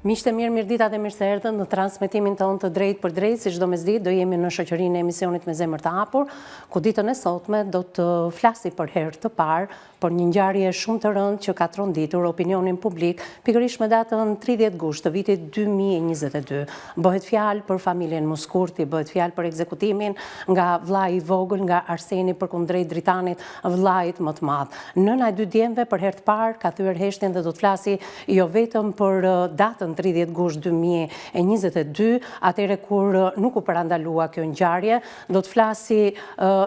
Miqtë e mirë, mirëdita dhe mirë se erdhët në transmetimin tonë të drejtpërdrejtë, si çdo mesditë do jemi në shoqërinë e emisionit me zemër të hapur, ku ditën e sotme do të flasi për herë të parë për një ngjarje shumë të rëndë që ka tronditur opinionin publik, pikërisht me datën 30 gusht të vitit 2022. Bëhet fjalë për familjen Muskurti, bëhet fjalë për ekzekutimin nga vëllai i vogël nga Arseni përkundrejt Dritanit, vëllait më të madh. Nëna e dy djemve për herë të parë ka thyer heshtjen dhe do të flasi jo vetëm për datën 30 gusht 2022, atëherë kur nuk u parandalua kjo ngjarje, do të flasi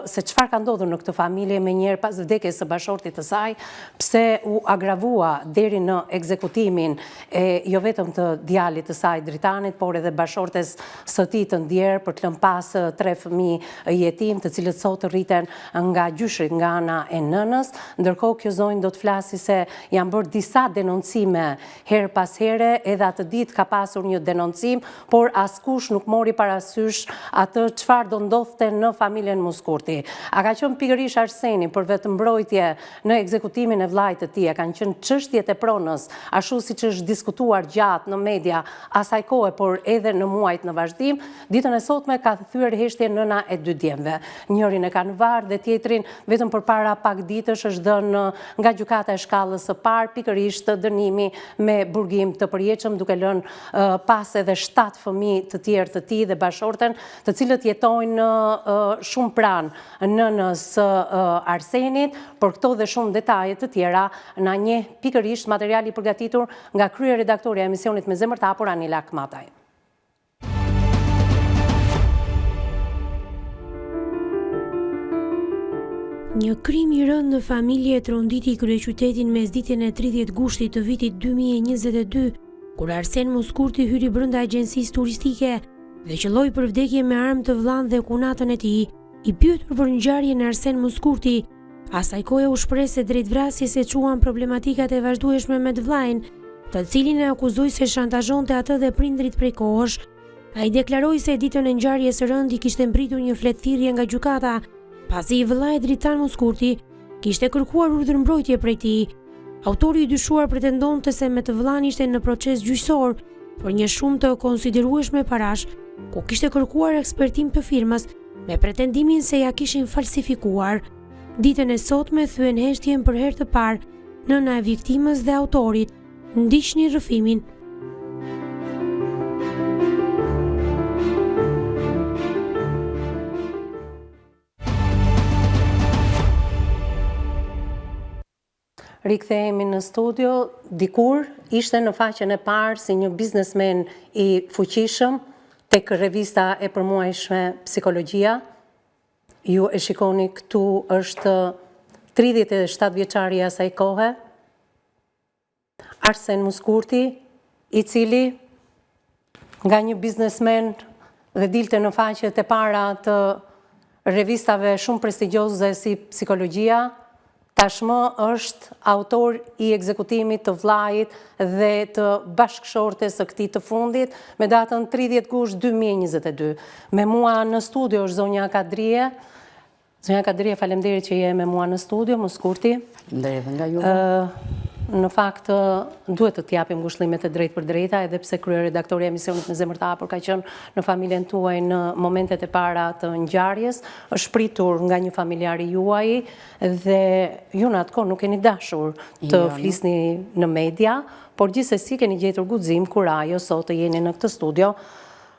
se çfarë ka ndodhur në këtë familje menjëherë pas vdekjes së bashkëshortit të saj, pse u agravua deri në ekzekutimin e jo vetëm të djalit të saj Dritanit, por edhe bashkëshortes së tij të ndjerë për të lënë pas tre fëmijë jetimë, të cilët sot rriten nga gjyshërit nga ana e nënës. Ndërkohë kjo zonjë do të flasi se janë bërë disa denoncime herë pas here, edhe atë ditë ka pasur një denoncim, por askush nuk mori parasysh atë çfarë do ndodhte në familjen Muskurti. A ka qenë pikërisht Arseni për vetëmbrojtje në ekzekutimin e vëllait të tij? A kanë qenë çështjet e pronës, ashtu siç është diskutuar gjatë në media asaj kohe, por edhe në muajt në vazhdim? Ditën e sotme ka thyer heshtjen nëna e dy djemve. Njërin e ka në varr dhe tjetrin vetëm përpara pak ditësh është dhënë nga gjykata e shkallës së parë pikërisht dënimi me burgim të përjetshëm duke lënë pas edhe 7 fëmijë të tjerë të tij dhe bashkëshorten, të cilët jetojnë shumë pranë nënës së Arsenit, për këto dhe shumë detaje të tjera na njeh pikërisht materiali i përgatitur nga kryeredaktorja e emisionit me zemër të hapur Anila Kmataj. Një krim i rëndë në familje tronditi kryeqytetin mesditën e 30 gushtit të vitit 2022, kur Arsen Muskurti hyri brenda agjencisë turistike dhe qëlloi për vdekje me armë të vëllanë dhe kunatën e tij. I pyetur për ngjarjen Arsen Muskurti, asaj kohe u shpreh se drejt vrasjes e çuan problematikat e vazhdueshme me të vëllain, të cilin e akuzoi se shantazhonte atë dhe prindërit prej kohësh. Ai deklaroi se ditën e ngjarjes së rëndë i kishte mbërritur një fletëthirrje nga gjykata, pasi i vëllai Dritan Muskurti kishte kërkuar urdhër mbrojtje prej tij. Autori i dyshuar pretendonte se me të vëllanë ishte në proces gjyqësor për një shumë të konsiderueshme parash, ku kishte kërkuar ekspertim të firmës me pretendimin se ia kishin falsifikuar. Ditën e sotme thyen heshtjen për herë të parë nëna e viktimës dhe autorit. Ndiqni rrëfimin. Rikthehemi në studio, dikur ishte në faqen e parë si një biznesmen i fuqishëm tek revista e përmuajshme Psikologjia. Ju e shikoni këtu është 37 vjeçari i asaj kohe, Arsen Muskurti, i cili nga një biznesmen dhe dilte në faqet e para të revistave shumë prestigjioze si Psikologjia, tashmë është autor i ekzekutimit të vllait dhe të bashkëshortes së këtij të fundit me datën 30 gusht 2022. Me mua në studio është zonja Kadrie, Zonja Kadrie, faleminderit që je me mua në studio, Muskurti. Faleminderit edhe nga ju. Në fakt, duhet të t'japim ngushëllimet e drejtpërdrejta, edhe pse kryeredaktorja e emisionit me zemër të hapur ka qenë në familjen tuaj në momentet e para të ngjarjes, është pritur nga një familjar i juaji dhe ju në atë kohë nuk keni dashur të jo, flisni në media, por gjithsesi keni gjetur guxim, kurajo sot të jeni në këtë studio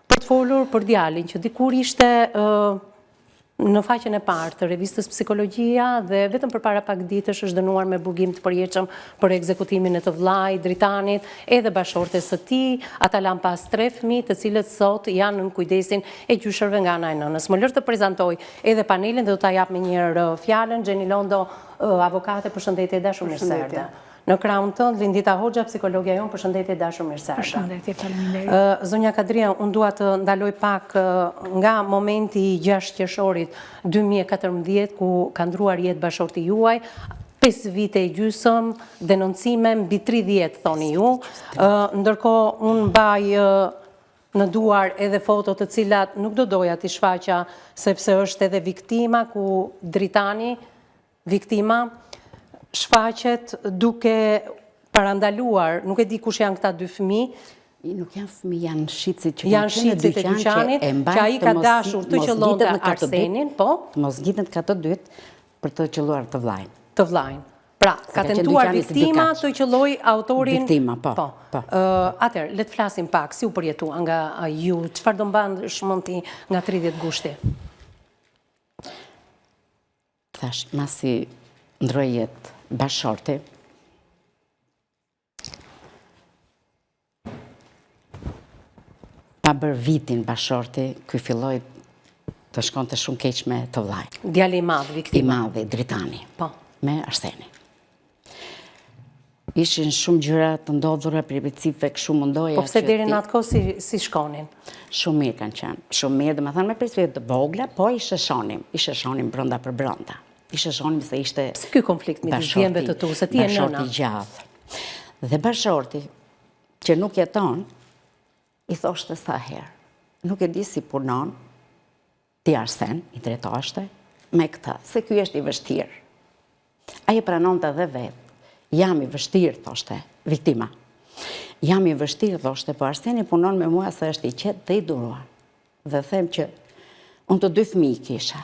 për të folur për djalin që dikur ishte në faqen e parë të revistës Psikologjia dhe vetëm përpara pak ditësh është dënuar me burgim të përjetshëm për ekzekutimin e të vëllait, Dritanit, edhe bashkëshortes së tij. Ata lanë pas tre fëmijë, të cilët sot janë nën kujdesin e gjyshërve nga ana e nënës. Më lër të prezantoj edhe panelin dhe do ta jap menjëherë fjalën. Xheni Londo, avokate, përshëndetje e dashur, mirë se erdhe. Në krahun tënd, Lindita Hoxha, psikologja jonë, përshëndetje e dashur, mirë se erdhe. Përshëndetje, faleminderit. Zonja Kadria, unë dua të ndaloj pak nga momenti i 6 qershorit 2014, ku ka ndërruar jetë bashkëshorti juaj, 5 vite e gjysëm, denoncime mbi 30, thoni ju, ndërkohë unë mbaj në duar edhe foto të cilat nuk do doja t'i shfaqja, sepse është edhe viktima ku Dritani, Viktima shfaqet duke parandaluar, nuk e di kush janë këta dy fëmijë. Nuk janë fëmijë, janë shitësit që janë shitësit e dyqanit që ai ka dashur të qëllonte Arsenin, po? Të mos ngjiten në kat të dytë për të qëlluar të vllain. Të vllain. Pra, ka tentuar viktima të qëllojë autorin... Viktima, po. Po. po. Atëherë, le të flasim pak, si u përjetua nga ju, çfarë do mbash mend ti nga 30 gushti? Thash, masi ndërroi jetë bashkëshorti, Pa bërë vitin bashkëshorti, ky filloi të shkonte shumë keq me të vllain. Djali i madh, viktima. I madhi, Dritani. Po. Me Arsenin. Ishin shumë gjëra të ndodhura peripecive, kështu mundoja Po pse deri në atë kohë si, si shkonin? Shumë mirë kanë qenë. Shumë mirë, domethënë me peripeci të vogla, po i sheshonim, i sheshonim brenda për brenda. I sheshonim se ishte Pse ky konflikt midis djemve të tu, se ti je nëna? Bashkëshorti gjallë. Dhe bashkëshorti, që nuk jeton, i thoshte sa herë. Nuk e di si punon, ti Arsen, i drejtoheshte, me këtë, se ky është i vështirë. Ai e pranonte dhe vetë, jam i vështirë, thoshte, viktima. Jam i vështirë, thoshte, po Arseni punon me mua se është i qetë dhe i duruar. Dhe them që unë të dy fëmijë kisha.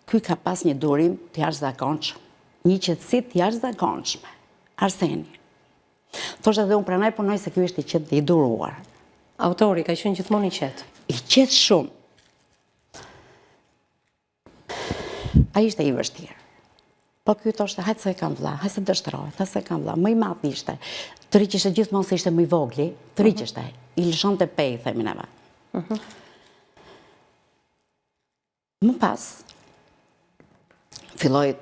Ky ka pas një durim të jashtëzakonshëm, një qetësi të jashtëzakonshme. Arseni. Thoshte dhe unë prandaj punoj se ky është i qetë dhe i duruar. Autori ka qenë gjithmonë i qetë. I qetë shumë. Ai ishte i vështirë. Po ky thoshte, hajt se e kam vlla, hajt se dështrohet, hajt se e kam vlla. Më i madh ishte. Tërhiqeshte gjithmonë se ishte më i vogli, tërhiqeshte. I lëshonte pe, i themi neve. Mhm. Më pas, filloi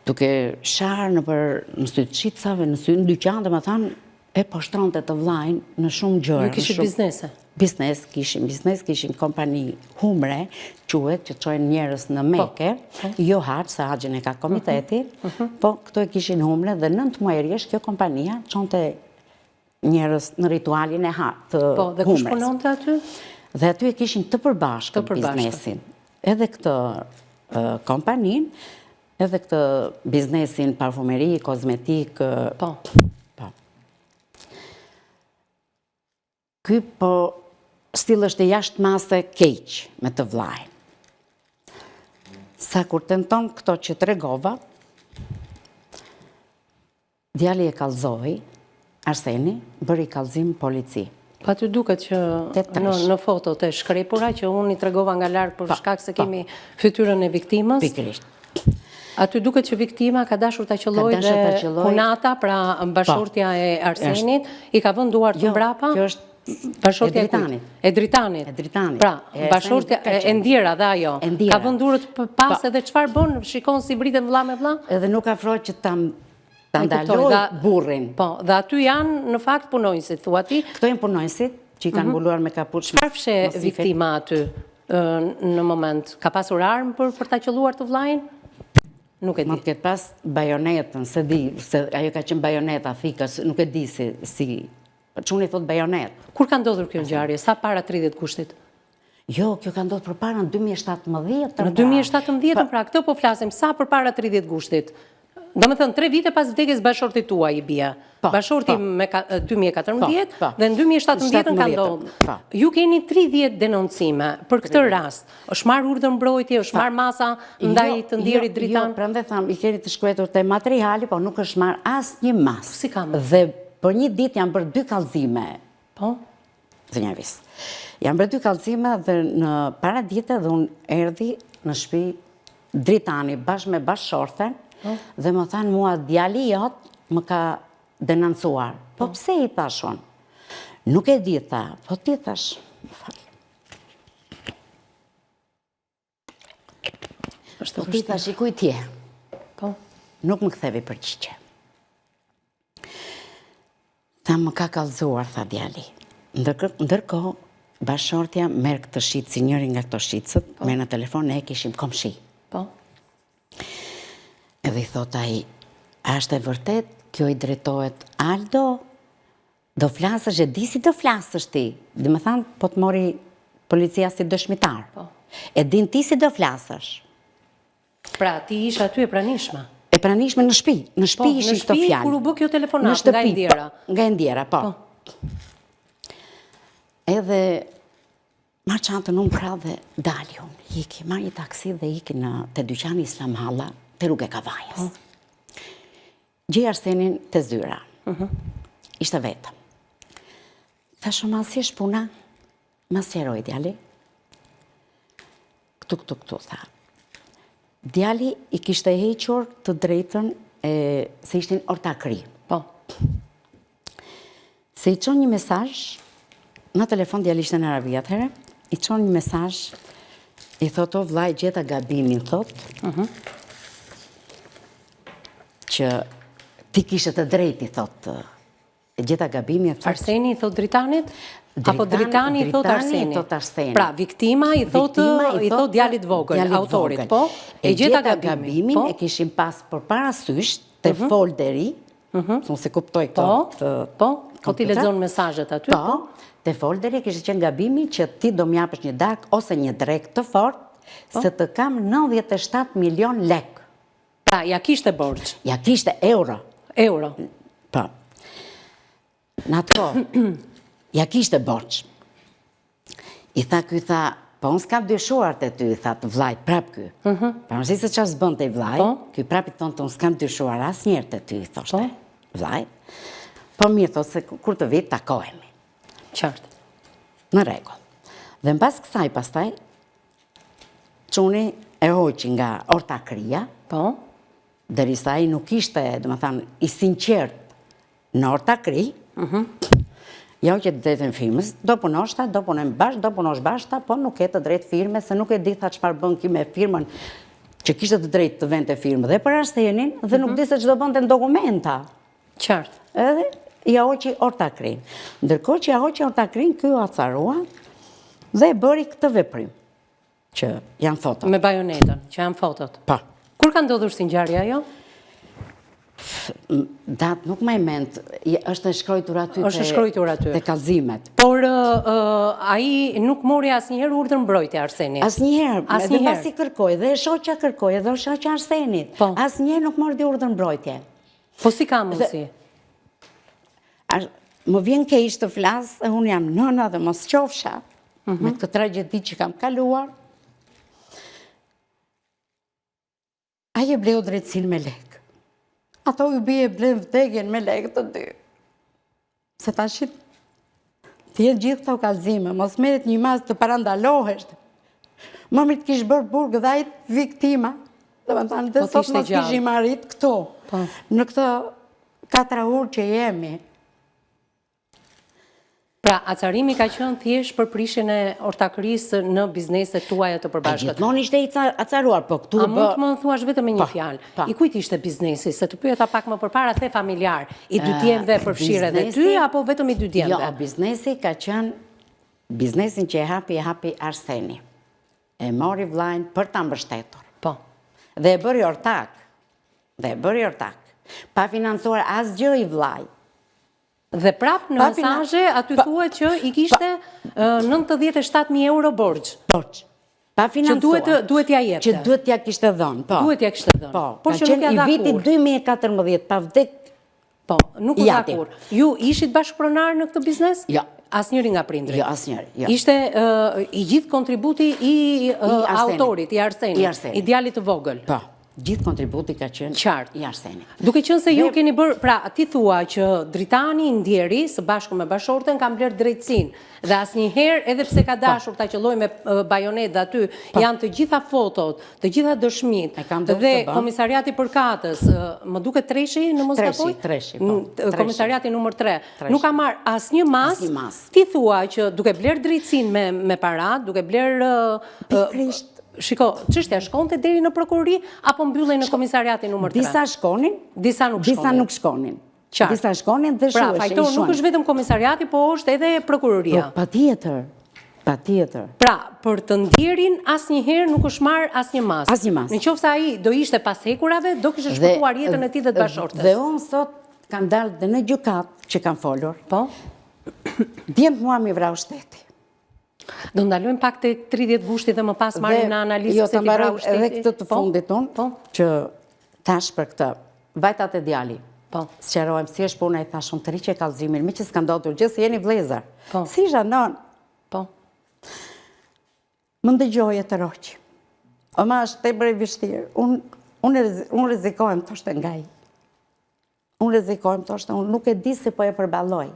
duke sharë nëpër në sy të shitësave, në sy në dyqan, domethënë, e poshtronte të vllain në shumë gjëra. Ju kishit biznese? Biznes, kishim biznes, kishim kompani humre, quhet që çojnë njerëz në po, Meke, po. jo haxh, se haxhin e ka komiteti, mhm, mhm. po këto e kishin humre dhe 9 muaj rresht kjo kompania çonte njerëz në ritualin e ha, të Po, dhe kush punonte aty? Dhe aty e kishin të përbashkët biznesin. Edhe këtë kompaninë, edhe këtë biznesin parfumeri, kozmetik. Po. Po. Ky po silleshte jashtë mase keq me të vllain. Sa kur tenton këto që tregova, Djali e kallëzoi, Arseni, bëri kallëzim në polici. Po aty duket që në, në fotot e shkrepura që unë i tregova nga larg për shkak se kemi fytyrën e viktimës. Pikërisht. Aty duket që viktima ka dashur ta qëllojë dhe kunata, pra bashkëshortja e Arsenit, i ka vënë duart jo, mbrapa. Kjo është Bashkëshortja e kujt? E Dritanit. E Dritanit. Pra, bashkëshortja e ndjera dhe ajo. Ka vënë duart pas edhe çfarë bën, shikon si vriten vëlla me vëlla? Edhe nuk afrohet që ta Ta ndalojë burrin. Po, dhe aty janë në fakt punonjësit, thua ti? Këto janë punonjësit që i kanë mhm. mbuluar me kapuç. Çfarë fsheh viktima aty në moment? Ka pasur armë për, për ta qëlluar të vllain? Nuk e di. Mund të ketë pas bajonetën, s'e di, se ajo ka qenë bajoneta, thika, nuk e di si, si çuni thotë bajonetë. Kur ka ndodhur kjo ngjarje? Sa para 30 gushtit? Jo, kjo ka ndodhur përpara në 2017. Në 2017, pra këtë po flasim, sa përpara 30 gushtit? Domethënë, tre vite pas vdekjes bashkëshortit tuaj i bie. Po, bashkëshorti po. me 2014 po, dhe në 2017 ka ndodhur. Ju keni 30 denoncime për këtë rast. është marrë urdhër mbrojtje, është marrë masa ndaj jo, të ndjerit jo, Dritan? Jo, prandaj thamë, i keni të shkruar te materiali, po nuk është marrë asnjë masë. Si ka më? Dhe për një ditë janë bërë dy kallëzime. Po? Zonja Vis. Janë bërë dy kallëzime dhe në paradite dhe unë erdhi në shpi Dritani bashkë me bashkëshorten po. dhe më thanë mua djali jot më ka denoncuar. Po, po pse i thash unë? Nuk e di, tha, po ti thash, më fal. Është po ti thash i kujt je? Po. Nuk më ktheu përgjigje. Tha më ka kallëzuar, tha djali. Ndërkohë, bashkëshortja merr këtë shitësi, njëri nga këto shitësët, po. merr në telefon, ne e kishim komshi. Po. Edhe i thot ai, a është e vërtetë, kjo i drejtohet Aldo, Do flasësh, e di si do flasësh ti. Domethënë, po të mori policia si dëshmitar. Po. E din ti si do flasësh. Pra, ti ishe aty e pranishme. E pranishme në shpi, në shpi po, ishin këto fjalë. Në shpi, kur u bë kjo telefonatë, nga e ndjera. Po, nga e ndjera, po. po. Edhe marr çantën unë pra dhe dali unë, iki, marr një taksi dhe iki në te dyqani Islam Halla, te rruga e Kavajës. Po. Gjej Arsenin te zyra. Mhm. Ishte vetëm. Thashë ma si është puna, ma sqaroi djali. Këtu, këtu, këtu, tha. Djali i kishte hequr të drejtën e, se ishin ortakri. Po. Se i çon një mesazh në telefon djali ishte në Arabi atëherë, i çon një mesazh i thotë o vlla e gjeta gabimin thotë. Ëh. Mhm. Që ti kishe të drejtë i thotë. E gjeta gabimin thotë. Arseni i thotë Dritanit? Apo Dritani i thotë Arsenit? I thotë Arsenit. Pra, viktima i thotë i thotë djalit të vogël, autorit, po? E gjeta gabimin, po? E kishim pas përpara sysh te mhm. folderi, Mhm. Se unë s'e kuptoj këto. Po, po, po ti lexon mesazhet aty. Po, po. te folderi kishte qenë gabimi që ti do m'japësh një darkë ose një drekë të fortë, po. se të kam 97 milion lek. Pra, ia kishte borxh. Ia kishte euro. Euro. Po. Në atë kohë, ia kishte borxh. I tha ky tha, po unë s'kam dyshuar te ty, i tha të vllait, prap ky. Mm -hmm. Pavarësisht se ça s'bënte i vllai, po? ky prap i thonte, unë s'kam dyshuar asnjëherë te ty, i thoshte, po? vllait. Po mirë, thotë se kur të vij, takohemi. Qartë. Në rregull. Dhe mbas kësaj, pastaj, çuni e hoqi nga ortakria, po? derisa ai nuk ishte, domethënë, i sinqertë në ortakri, mhm. ia hoqi të drejtën firmës, do punosh tha, do punojmë bashkë, do punosh bashkë, tha, po nuk ke të drejtë firme, se nuk e di tha çfarë bën ky me firmën, që kishte të drejtë të vente firmë dhe për Arsenin, dhe nuk mhm. di se ç'do bënte në dokumenta. Qartë. Edhe ia hoqi ortakrinë. Ndërkohë që ia hoqi ortakrinë, ky u acarua dhe bëri këtë veprim. Që janë fotot. Me bajonetën, që janë fotot. Po. Kur ka ndodhur si ngjarje ajo? Datë nuk maj mend, është e shkrujtur aty është e shkrujtur aty. Te kallëzimet. Por ai nuk mori asnjëherë urdhër mbrojtje Arseni. Asnjëherë, edhe pasi kërkoi, dhe e shoqja kërkoi, edhe e shoqja e Arsenit. Po. Asnjëherë nuk mori urdhër mbrojtje. Po si ka mundësi? Më vjen keq të flas, e unë jam nëna dhe mos qofsha, mhm. me këtë tragjedi që kam kaluar. Ai e bleu drejtësinë me lekë. Ato ju bie e blenë vdekjen me lekë të dy. Se tashi të jenë gjithë këto kallëzime, mos merret një masë të parandalohesh. Më mirë të kish bërë burg dhe ai viktima. Domethënë, dhe po sot mos kishim arrit këtu. Po. Në këtë katrahurë që jemi. Pra, acarimi ka qenë thjesht për prishjen e ortakërisë në bizneset tuaja të përbashkëta. Gjithmonë ishte i acaruar, po këtu bë... A mund të më thuash vetëm me një po, fjalë? Po. I kujt ishte biznesi? Se të pyeta pak më përpara, the familjar. I dy djemve përfshirë edhe ty, apo vetëm i dy djemve? Jo, biznesi ka qenë, biznesin që e hapi, e hapi Arseni. E mori vllain për ta mbështetur. Po. Dhe e bëri ortak. Dhe e bëri ortak. Pa financuar asgjë i vllai. Dhe prap në mesazhe aty thuhet që i kishte 97.000 euro borxh. Borxh. Pa financuar. Që duhet t'ia jepte. Që duhet t'ia kishte dhënë, po. Duhet t'ia kishte dhënë. Po, Por që nuk ia dha kurrë. I vitit 2014, pa vdek Po, nuk u dha kurrë. Ju ishit bashkëpronar në këtë biznes? Jo. Asnjëri nga prindërit? Jo, asnjëri, jo. Ishte i gjithë kontributi i autorit, i Arsenit, i djalit të vogël. Po. Gjithë kontributi ka qenë Qartë. i Arsenit. Duke qenë se ju keni bërë, pra ti thua që Dritani i ndjeri së bashku me bashkëshorten kanë blerë drejtësinë dhe asnjëherë edhe pse ka po. dashur ta qëllojë me bajonetë dhe aty po. janë të gjitha fotot, të gjitha dëshmitë dhe komisariati përkatës, më duket treshi në mos gaboj? Treshi, po. Komisariati numër 3. Nuk ka marrë asnjë masë. Ti thua që duke blerë drejtësinë me me para, duke blerë Pikërisht Shiko, çështja shkonte deri në prokurori apo mbyllej në komisariatin numër 3? Disa shkonin, disa nuk shkonin. Disa nuk shkonin. Qartë. Disa shkonin dhe pra, shuheshin. Pra, fajtor nuk është vetëm komisariati, po është edhe prokuroria. Po, patjetër. Patjetër. Pra, për të ndjerin asnjëherë nuk është marrë asnjë masë. Asnjë masë. Në qoftë se ai do ishte pas hekurave, do kishte shpëtuar jetën e tij dhe të bashkëshortes. Dhe unë sot kam dalë dhe në gjykatë që kam folur. Po. Djemtë mua m'i vrau shteti. Do ndalojmë pak te 30 gushti dhe më pas marrim në analizë jo, pse t'i vrau shteti. Edhe këtë të po, fundit unë, po. që tash për këtë, vajta te djali. Po. Sqarohem, si është puna i thashë unë tërhiqe kallëzimin, meqë s'ka ndodhur gjë, se jeni vëllezër. Po. Si isha nënë? Po. Më ndëgjoi e tërhoqi. O ma është tepër e vështirë. Unë unë unë rrezikohem thoshte nga ai. Unë rrezikohem thoshte, unë nuk e di se po e përballoj.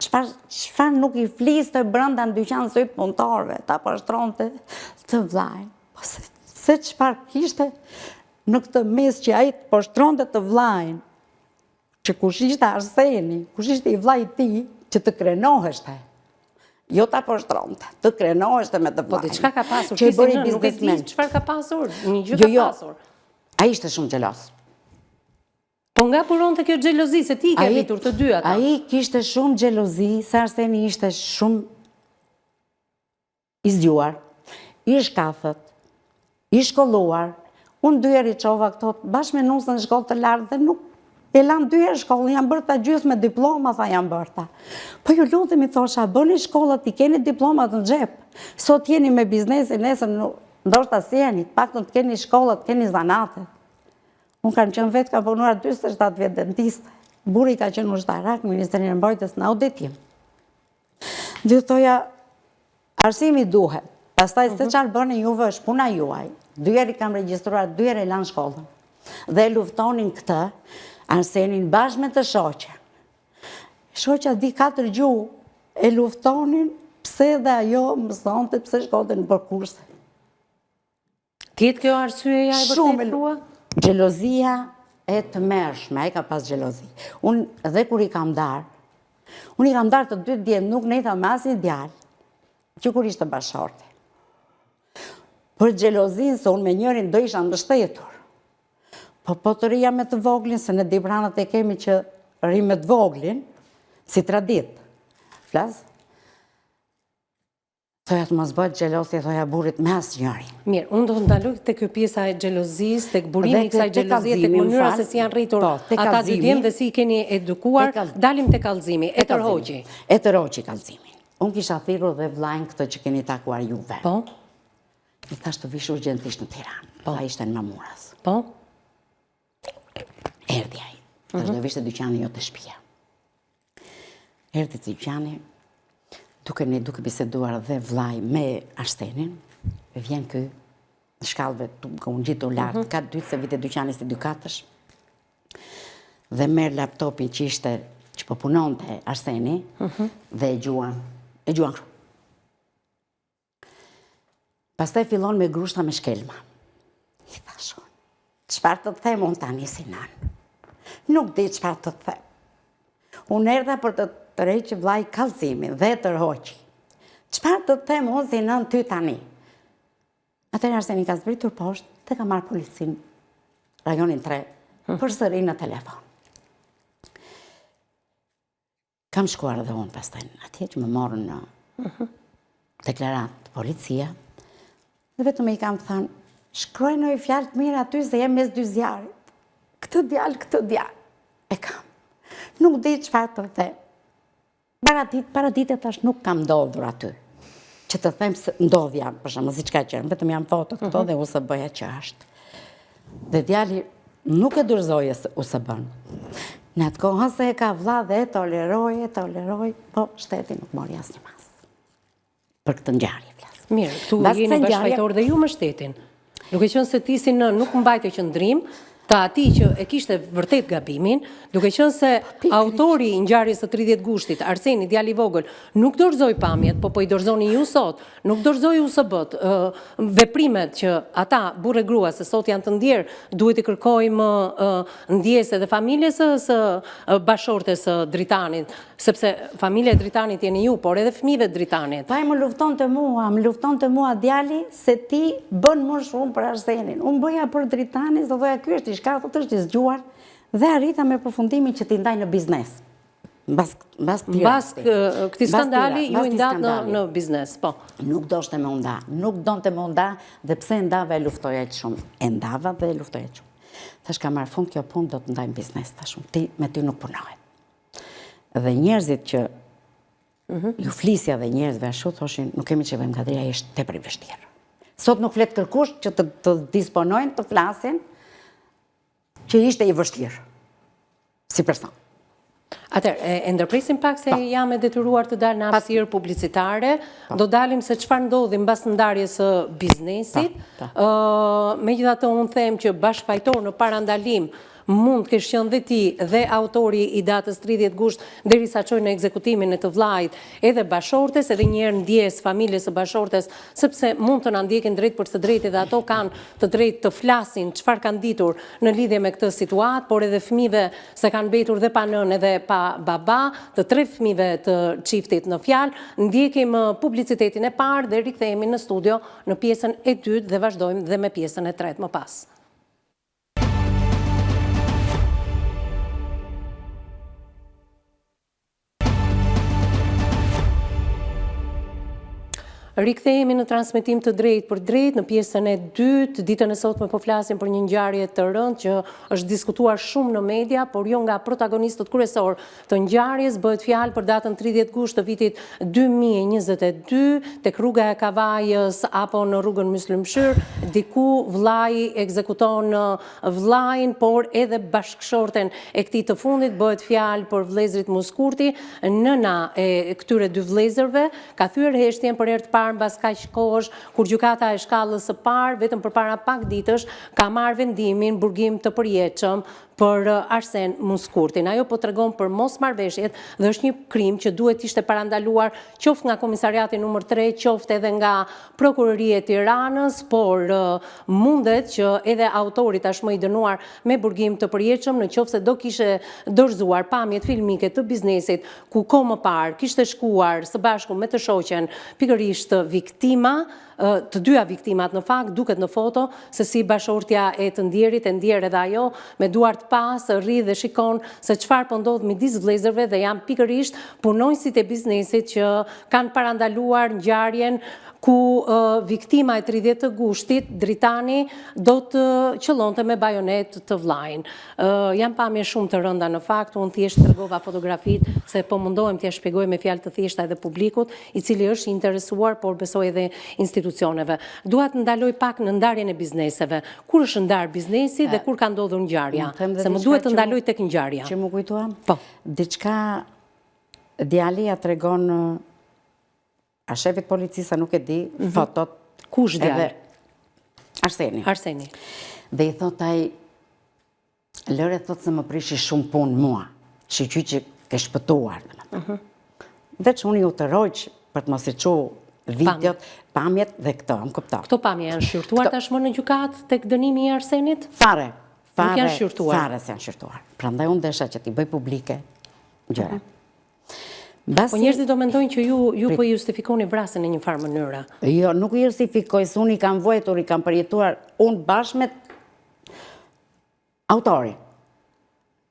Çfarë çfarë nuk i fliste brenda në dyqan syt punëtorëve, ta poshtronte të vllain. Po se, se çfarë kishte në këtë mes që ai të poshtronte të vllain. Që kush ishte Arseni, kush ishte i vllai i tij, që të krenoheshte. Jo ta poshtronte, të krenoheshte me të po, vllain. Po diçka ka pasur, që i bëri biznesmen. Çfarë ka pasur? Një gjë jo, ka jo. pasur. Ai ishte shumë xheloz. Po nga buronte kjo xhelozi, se ti i ke rritur të dy ata? Ai kishte shumë xhelozi, se Arseni ishte shumë i zgjuar, i shkathët, i shkolluar. Unë dy herë i çova këto bashkë me nusën në shkollë të lartë dhe nuk e lanë dy herë shkollën, janë bërë ta gjysmë me diploma, tha janë bërë ta. Po ju lutem i thosha, bëni shkollat, i keni diplomat në xhep. Sot jeni me biznesin, nesër ndoshta s'jeni, të paktën të keni shkollat, të keni zanatet. Unë kam qenë vetë, kam punuar 47 vjet dentiste. Burri ka qenë ushtarak, në Ministrinë e Mbrojtjes në auditim. Dhe thoja, arsimi duhet. Pastaj se mhm. çfarë bëni juve është puna juaj. Dy herë i kam regjistruar, dy herë e lanë shkollën. Dhe e luftonin këtë, Arsenin bashkë me të shoqen. Shoqja di katër gjuhë, e luftonin pse dhe ajo mësonte, pse shkonte nëpër kurse. Të jetë kjo arsyeja e vërtetë thua? Xhelozia e tmerrshme, ai ka pas xhelozi. Unë dhe kur i kam ndarë, unë i kam ndarë të dy djemtë, nuk ndejta me asnjë djalë, që kur ishte bashkëshorti. Për xhelozinë, se unë me njërin do isha mbështetur. Po po të rrija me të voglin, se ne dibranët e kemi që rrimë me të voglin, si traditë. Flas? Thoja të mos bëhet xheloz, i thoja burrit me asnjërin. Mirë, unë do të ndaloj te kjo pjesa e xhelozisë, tek burimi i kësaj xhelozie, tek mënyra se si janë rritur po, ata dy djem dhe si i keni edukuar, dalim te kallëzimi, e tërhoqi. E tërhoqi kallëzimin. Unë kisha thirrur dhe vllain këtë që keni takuar juve. Po. I thashë të vish urgjentisht në Tiranë. Po. Ai ishte në Mamurras. Po. Erdi ai. Thashë mhm. do vish te dyqani jo te shtëpia. Erdi te dyqani, duke ne duke biseduar dhe vllai me Arsenin, vjen ky në shkallëve duke u ngjitur lart, mm -hmm. kat dytë se vite dyqani si dykatësh. Dhe merr laptopin që ishte që po punonte Arseni mm -hmm. dhe e gjuan, e gjuan kështu. Pastaj fillon me grushta me shkelma. I thashë unë, çfarë të them unë tani si nënë? Nuk di çfarë të them. Unë erdha për të tërheqë vllai kallëzimin dhe e tërhoqi. Çfarë të them unë si nënë ty tani? Atëherë Arseni ka zbritur poshtë dhe ka marrë policinë rajonin 3, hmm. përsëri në telefon. Kam shkuar edhe unë pastaj atje që më morën në mhm. deklaratë policia, dhe vetëm i kam thënë, shkruaj një fjalë të mirë aty se jem mes dy zjarrit. Këtë djalë, këtë djalë, e kam. Nuk di çfarë të them. Para ditë, para dite tash nuk kam ndodhur aty. Që të them se ndodhja, për shembull, siç ka qenë, vetëm janë fotot këto mhm. dhe USB-ja që është. Dhe djali nuk e dorëzoi USB-në. Në atë kohë se e ka vlla dhe e toleroi, e toleroi, po shteti nuk mori asnjë masë. Për këtë ngjarje flas. Mirë, këtu jeni bashkëfajtor dhe ju me shtetin. Duke qenë se ti si nënë nuk mbajte qëndrim të atij që e kishte vërtet gabimin, duke qenë se po, autori i ngjarjes së 30 gushtit, Arseni, djali i vogël, nuk dorëzoi pamjet, po po i dorëzoni ju sot, Nuk dorëzoi USB-të, veprimet që ata, burrë e grua, se sot janë të ndjerë, duhet t'i kërkojmë ndjesë edhe familjes së bashkëshortes së Dritanit, sepse familja e Dritanit jeni ju, por edhe fëmijëve të Dritanit. Pa ai më luftonte mua, më luftonte mua djali se ti bën më shumë për Arsenin. Unë bëja për Dritanin, se thoja ky është i shkathët, është i zgjuar dhe arrita me përfundimin që t'i ndaj në biznes. Mbas mbas këtij Mbas këtij skandali ju i ndatë në në biznes, po. Nuk donte me u nda, nuk donte me u nda dhe pse e ndava e luftoi aq shumë. E ndava dhe e luftoi aq shumë. Thash ka marrë fund kjo punë, do të ndajmë biznes tash unë. Ti me ty nuk punohet. Dhe njerëzit që mhm. ju flisja dhe njerëzve ashtu thoshin, nuk kemi ç'e bëjmë Kadria është tepër i vështirë. Sot nuk flet kërkush që të, të disponojnë të flasin që ishte i vështirë. Si person. Atëherë, e ndërpresim pak se jam e detyruar të dal në hapësirë publicitare, do dalim se çfarë ndodhi mbas ndarjes së biznesit. Megjithatë unë them që bashkëfajtor në parandalim mund të kesh qenë dhe ti dhe autori i datës 30 gusht derisa çoi në ekzekutimin e të vllait edhe bashkëshortes edhe një herë ndjesë familjes së bashkëshortes sepse mund të na ndjekin drejtpërsëdrejti dhe ato kanë të drejtë të flasin çfarë kanë ditur në lidhje me këtë situatë, por edhe fëmijëve se kanë mbetur dhe pa nënë edhe pa baba, të tre fëmijëve të çiftit në fjalë, ndjekim publicitetin e parë dhe rikthehemi në studio në pjesën e dytë dhe vazhdojmë dhe me pjesën e tretë më pas. Rikthehemi në transmetim të drejtpërdrejtë në pjesën e dytë. Ditën e sotme po flasim për një ngjarje të rëndë që është diskutuar shumë në media, por jo nga protagonistët kryesorë të ngjarjes. Bëhet fjalë për datën 30 gusht të vitit 2022, tek rruga e Kavajës apo në rrugën Myslym Shyr, diku vëllai ekzekuton vëllain, por edhe bashkëshorten e këtij të fundit, bëhet fjalë për vëllezërit Muskurti, nëna e këtyre dy vëllezërve, ka thyer heshtjen për herë të parë mbas kaq kohësh, kur gjykata e shkallës së parë, vetëm përpara pak ditësh, ka marrë vendimin burgim të përjetshëm për Arsen Muskurtin. Ajo po tregon për mosmarrëveshjet dhe është një krim që duhet të ishte parandaluar qoftë nga komisariati numër 3, qoftë edhe nga Prokuroria e Tiranës, por mundet që edhe autori tashmë i dënuar me burgim të përjetshëm në qoftë se do kishte dorëzuar pamjet filmike të biznesit ku kohë më parë kishte shkuar së bashku me të shoqen pikërisht viktima, të dyja viktimat në fakt, duket në foto se si bashkëshortja e të ndjerit, e ndjerë edhe ajo, me duart pas, rri dhe shikon se çfarë po ndodh midis vëllezërve dhe janë pikërisht punonjësit e biznesit që kanë parandaluar ngjarjen ku viktima e 30 gushtit, Dritani, do të qëllonte me bajonetë të vëllain. Janë pamje shumë të rënda në fakt, unë thjesht tregova fotografitë se po mundohem t'ia shpjegoj me fjalë të thjeshta edhe publikut, i cili është i interesuar, por besoj edhe institucioneve. Dua të ndaloj pak në ndarjen e bizneseve. Kur është ndarë biznesi dhe kur ka ndodhur ngjarja? Se më duhet të ndaloj tek ngjarja. Që m'u kujtua? Po. Diçka Djali ia tregon a shefit policisë, nuk e di, mhm. fotot. Kush djali? Arseni. Arseni. Dhe i thot ai, lëre thot se më prishi shumë punë mua, shyqyr që ke shpëtuar. Mhm. Dhe që unë u tërhoqa për të mos i çu videot, pamjet dhe këto, më kupton. Këto pamje janë shqyrtuar tashmë në gjykatë tek dënimi i Arsenit? Fare, fare, Nuk janë shqyrtuar. Fare s'janë shqyrtuar. Prandaj unë desha që t'i bëj publike gjëra. Mhm. Po njerëzit do mendojnë që ju ju po justifikoni vrasjen në një farë mënyre. Jo, nuk justifikoj, se unë i kam vuajtur, i kam përjetuar, unë bashkë me autorin.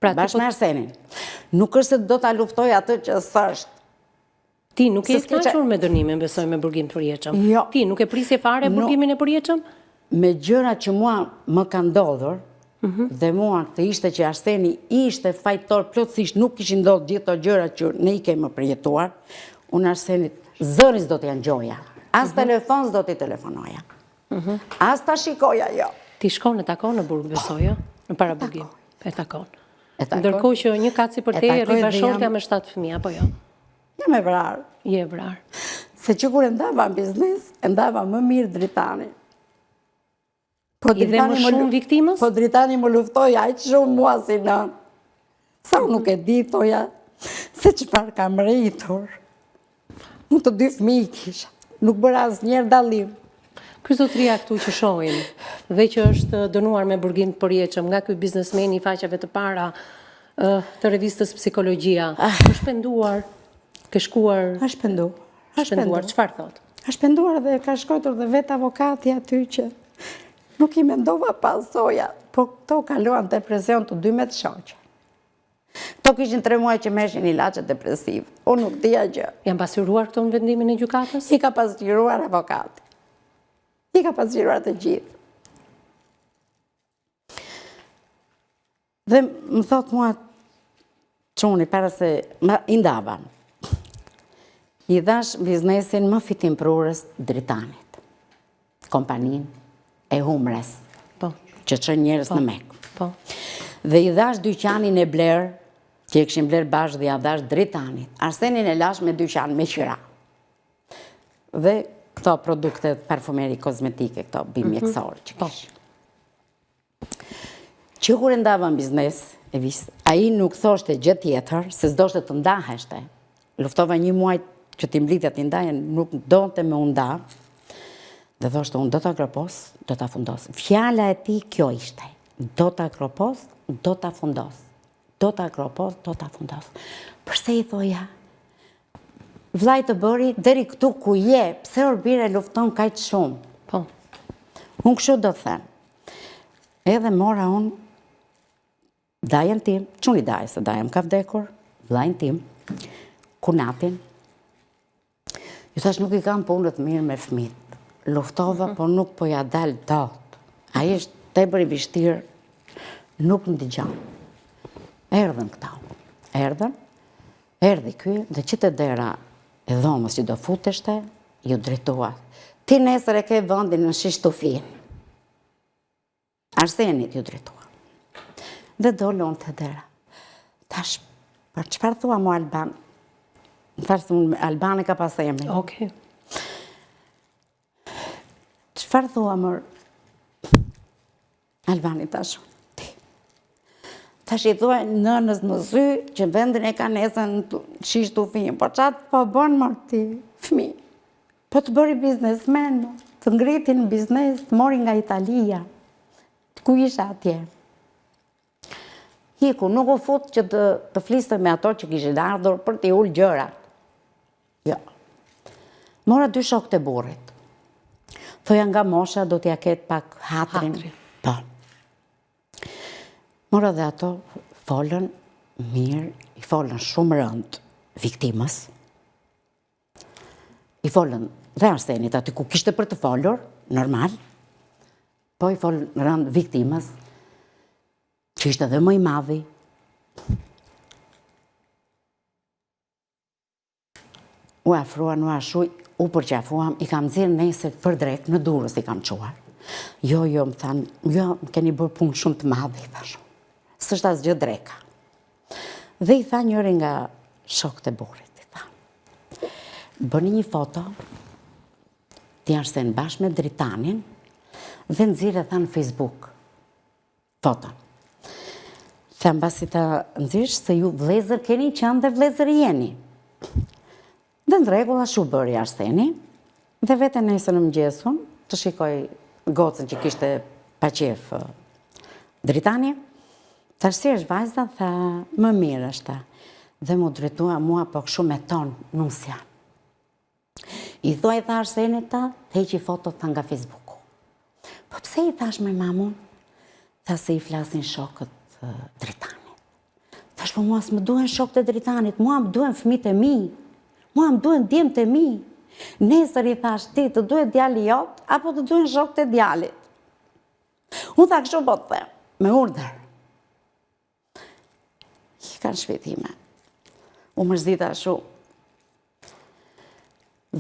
Pra, bashkë me po- Arsenin. Nuk është se do ta luftoj atë që s'është. Ti nuk je e kënaqur me dënimin, besoj me burgim të përjetshëm. Jo. Ti nuk e prisje fare burgimin e përjetshëm? Me gjëra që mua më kanë ndodhur, mhm. dhe mua të ishte që Arseni ishte fajtor plotësisht, nuk kishin ndodhur gjithë ato gjëra që ne i kemi përjetuar, unë Arsenit zërin s'do t'ia ngjoja, as mhm. telefon s'do t'i telefonoja, mhm. as ta shikoja jo. Ti shkon e takon në burg, besoj, jo? Në paraburgim, e takon. Ndërkohë që një kat sipër teje rri bashkëshortja me 7 fëmijë, apo jo? Jam e vrarë. Je e vrarë. Se që kur e ndava në biznes, e ndava më mirë Dritanin. Po I dhe më shumë viktimës? Po Dritani më luftoi aq shumë mua si nënë. Sa unë nuk e di, thoja, se çfarë kam rritur. Unë të dy fëmijë kisha. Nuk bëra asnjëherë dallim. Ky zotëria këtu që shohim dhe që është dënuar me burgim të përjetshëm nga ky biznesmeni i faqeve të para të revistës Psikologjia. Ah. Është penduar, ke shkuar... Është penduar. Është penduar, çfarë thotë? Është penduar dhe ka shkruar dhe vetë avokati aty që nuk i mendova pasojat, po këto kaluan depresion të dy me të shoqen. Këto kishin tre muaj që merrshin ilaçe depresive. Unë nuk dija gjë. Janë pasqyruar këto në vendimin e gjykatës? I ka pasqyruar avokati. I ka pasqyruar të gjithë. Dhe më thotë mua çuni, para se më i ndava. I dhashë biznesin më fitimprurës Dritanit, kompaninë e Humres, po. që çon njerëz po. në Mekë. Po. Dhe i dhashë dyqanin e blerë. Që e kishim blerë bashkë dhe ia dhashë Dritanit. Arsenin e lashë me dyqan, me qira. Dhe këto produkte parfumeri kozmetike, këto bimë mhm. mjekësore që po. kishim. Që kur e ndava në biznes, Evis, ai nuk thoshte gjë tjetër, se s'doshte të ndaheshte. Luftova një muaj që t'i mblidhja t'i ndaja, nuk donte me u nda. Dhe thoshte, unë do ta gropos, do ta fundos. Fjala e tij kjo ishte, do ta gropos, do ta fundos. Do ta gropos, do ta fundos. Përse i thoja? Vllai të bëri deri këtu ku je, pse or bir e lufton kaq shumë? Po. Unë kështu do të them. Edhe mora unë dajën tim, çuni dajës, se daja më ka vdekur, vllain tim, kunatin, Ju thashë nuk i kam punët mirë me fmit. Luftova, mhm. po nuk po ia dal dot. Ai është tepër i vështirë, nuk më dëgjon. Erdhën këta. Erdhën, erdhi ky, dhe që te dera e dhomës që do futeshte, iu drejtua. Ti nesër e ke vendin në Shish Tufinë. Arsenit iu drejtua. Dhe dola unë te dera. Thashë, për çfarë thua mo Alban? Më thashë, unë Alban e ka pas emrin. Okej. Çfarë thua mor Albani thashë, ti. Thashë i thua nënës në sy që vendin e ka nesër në Shish Tufinë, po ça po bën mor ti, fmi. Po të bëri biznesmen, të ngriti në biznes, të mori nga Italia, ku isha atje. Iku, nuk u fut që të, të fliste me ato që kishin ardhur për t'i ulë gjërat. Jo. Mora dy shokët e burrit. Thoja nga mosha do t'ia ketë pak hatrin. Hatrin. Po. Mora dhe ato folën mirë, i folën shumë rëndë viktimës. I folën dhe Arsenit aty ku kishte për të folur, normal, po i folën rëndë viktimës, që ishte dhe më i madhi. U afruan, u ashu, u përqafuam, i kam nxjerrë nesër për drekë në Durrës i kam çuar. Jo, jo, më thanë, jo, më keni bërë punë shumë të madhe, i thashë. S'është asgjë dreka. Dhe i tha njëri nga shokët e burrit, i tha, bëni një foto, ti Arsen bashkë me Dritanin, dhe nxirre tha në Facebook, foton. Tha mbasi ta nxirrësh se ju vllezër keni qenë dhe vllezër jeni. Dhe në rregull ashtu bëri Arseni, dhe vete nesër në mëngjes unë, të shikoj gocën që kishte pa qejf Dritani, thashë si është vajza, tha më mirë është, dhe m'u drejtua mua po kështu me ton nusja. I thuaj tha Arsenit tha, të heqi fotot tha nga Facebooku. Po pse i thashë moj mamun? Tha se i flasin shokët Dritanit. Thashë, po mua s'më duhen shokët e Dritanit, mua më duhen fëmijët e mi, mua më duhen djemtë e mi. Nesër i thashë ti, të duhet djali jot, apo të duhen shokët e djalit. Unë tha kështu po të them, me urdhër. Ika në shpi time. U mërzita shumë.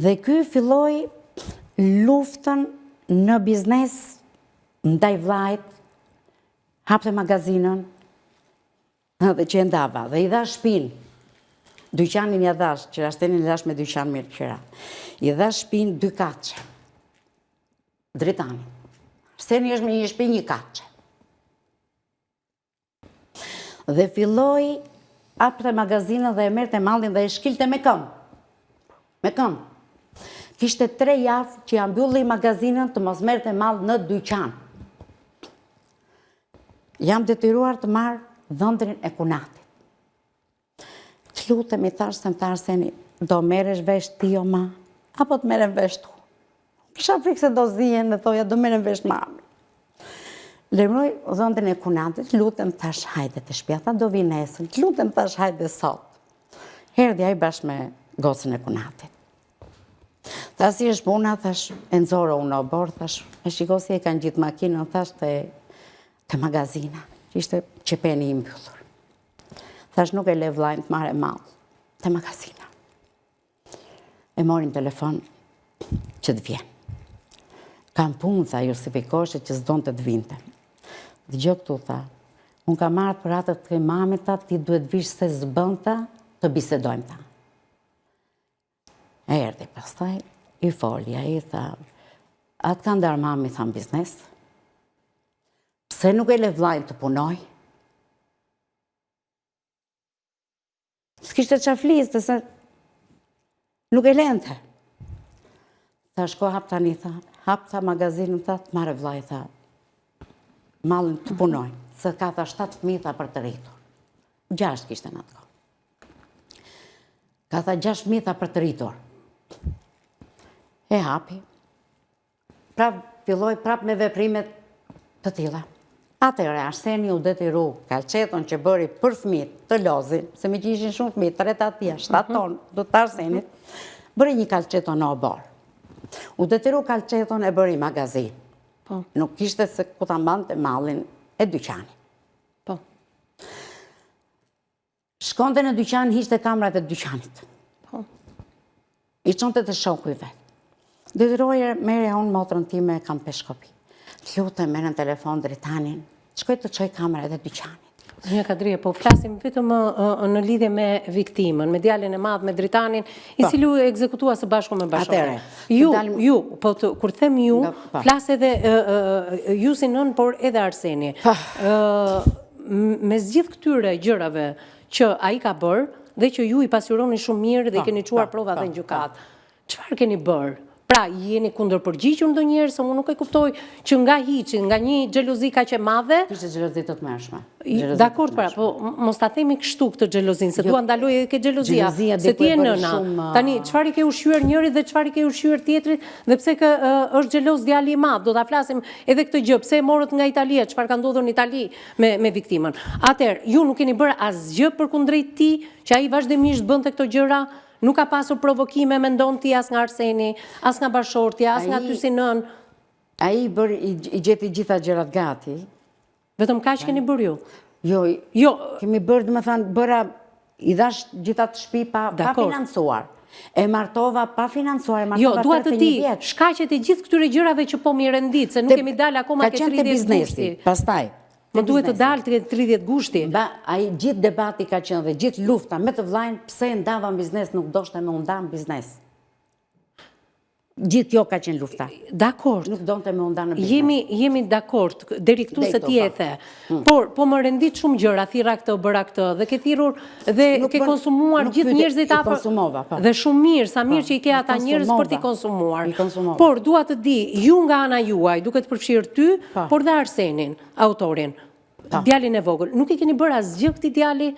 Dhe ky filloi luftën në biznes ndaj vllait, hapte magazinën, dhe që e ndava, dhe i dhashë shpinë, dyqanin ia dhashë, që Arsenin e lashë me dyqan me qira, i dhashë shpinë dykatëshe, Dritanit, Arseni është me një shpi njëkatëshe. Dhe filloi hapte magazinën dhe e merrte mallin dhe e shkilte me këmbë. Me këmbë. Kishte tre javë që ia mbylli magazinën të mos merrte mall në dyqan. Jam detyruar të marr dhëndrin e kunatit. Të lutem i thashë se më tha Arseni, do merresh vesh ti o ma, apo të merrem vesh unë. Kisha frikë se do zihen dhe thoja, do merrem vesh mami. Lajmëroj dhëndrin e kunatit, të lutem thashë hajde te shpia, tha do vi nesër, të lutem thashë hajde sot. Erdhi ai bashkë me gocën e kunatit. Tha si është puna, thashë, e nxora unë në oborr, thashë, e shiko si e kanë gjithë makinën, thashë te, te magazina, që ishte qepeni i mbyllur. Thashë nuk e le vllain të marrë mall te magazina. E mori në telefon që të vjen. Kam punë, tha, justifikoheshe që s'donte të vinte. Dëgjo këtu, tha. Unë kam ardhë për atë të mamit, tha, ti duhet vish se s'bën, tha, të bisedojmë, tha. Erdi, pastaj, i foli, ai tha, a të ka ndarë mami, tha në biznes, pse nuk e le vllain të punojë? S'kishte ça fliste, se nuk e lente. Tha, shko hap tani, tha, hap tha magazinën, tha, të marrë vllai, tha, mallin të punojë, se ka tha 7 fëmijë, tha për të rritur. 6 kishte në atë kohë. Ka tha 6 fëmijë, tha për të rritur. E hapi, Prap, filloi prap me veprime të tilla. Atëherë, Arseni u detyru kalçeton që bëri për fëmijët të lozin, se meqë ishin shumë fëmijë, tre të atij, shtatë mhm. tonë, do të Arsenit, bëri një kalçeto në oborr. U detyru kalçeton e bëri magazinë. Po. Nuk kishte se ku ta mbante mallin e dyqanit. Po. Shkonte në dyqan, hiqte kamerat e dyqanit. Po. I çonte te shoku i vet. Detyrohej merrja unë motrën time e kam Peshkopi. Të lutem merre në telefon Dritanin, shkoj të çojë kamerat e dyqanit. Zonja Kadrie, po flasim vetëm në lidhje me viktimën, me djalin e madh, me Dritanin, i po. cili u ekzekutua së bashku me bashkëshorten. Ju, ju, po të, kur them ju, po. flas edhe ju si nënë, por edhe Arseni. Po. Mes gjithë këtyre gjërave që ai ka bërë dhe që ju i pasqyroni shumë mirë dhe i keni çuar prova dhe në gjykatë, çfarë keni bërë? Pra, jeni kundërpërgjigjur ndonjëherë se unë nuk e kuptoj që nga hiçi, nga një xhelozi kaq e madhe. Kishte xhelozi të tmerrshme. Dakord pra, po mos ta themi kështu këtë xhelozinë, se jo, dua ndaloj edhe ke xhelozia, se ti je nëna. Tani çfarë i ke ushqyer njërit dhe çfarë i ke ushqyer tjetrit dhe pse kë është xheloz djali i madh, do ta flasim Edhe këtë gjë, pse e morët nga Italia, çfarë ka ndodhur në Itali me me viktimën. Atëherë, ju nuk keni bërë asgjë përkundrejt tij, që ai vazhdimisht bënte këto gjëra? Nuk ka pasur provokime, mendon ti, as nga Arseni, as nga bashkëshortja, as nga ty si nënë? Ai i bëri, i gjeti gjitha gjërat gati. Vetëm kaq keni bërë ju? Jo, jo, kemi bërë, domethënë, bëra, i dhashë gjithë atë shpi pa, pa financuar. E martova pa financuar, e martova Jo, dua të di, shkaqet e gjithë këtyre gjërave që po m'i rendit, se nuk kemi dalë akoma ke 30 gushti. Pastaj. Më duhet të dalë te 30 gushti. Ba, ai gjithë debati ka qenë dhe gjithë lufta me të vllain, pse e ndava në biznes, nuk doshte me u nda në biznes. Gjithë kjo ka qenë lufta. Dakord. Nuk donte me u nda në biznes. Jemi, jemi dakord, deri këtu se ti e po. the. Hmm. Por, po më rendit shumë gjëra, thirra këtë, bëra këtë, dhe ke thirrur dhe ke konsumuar gjithë njerëzit afër. Konsumova, po. Dhe shumë mirë, sa mirë po, që i ke ata njerëz për t'i konsumuar. Por, dua të di, ju nga ana juaj, duke të përfshirë ty, po. por dhe Arsenin, autorin, djalin e vogël, nuk i keni bërë asgjë këtij djali?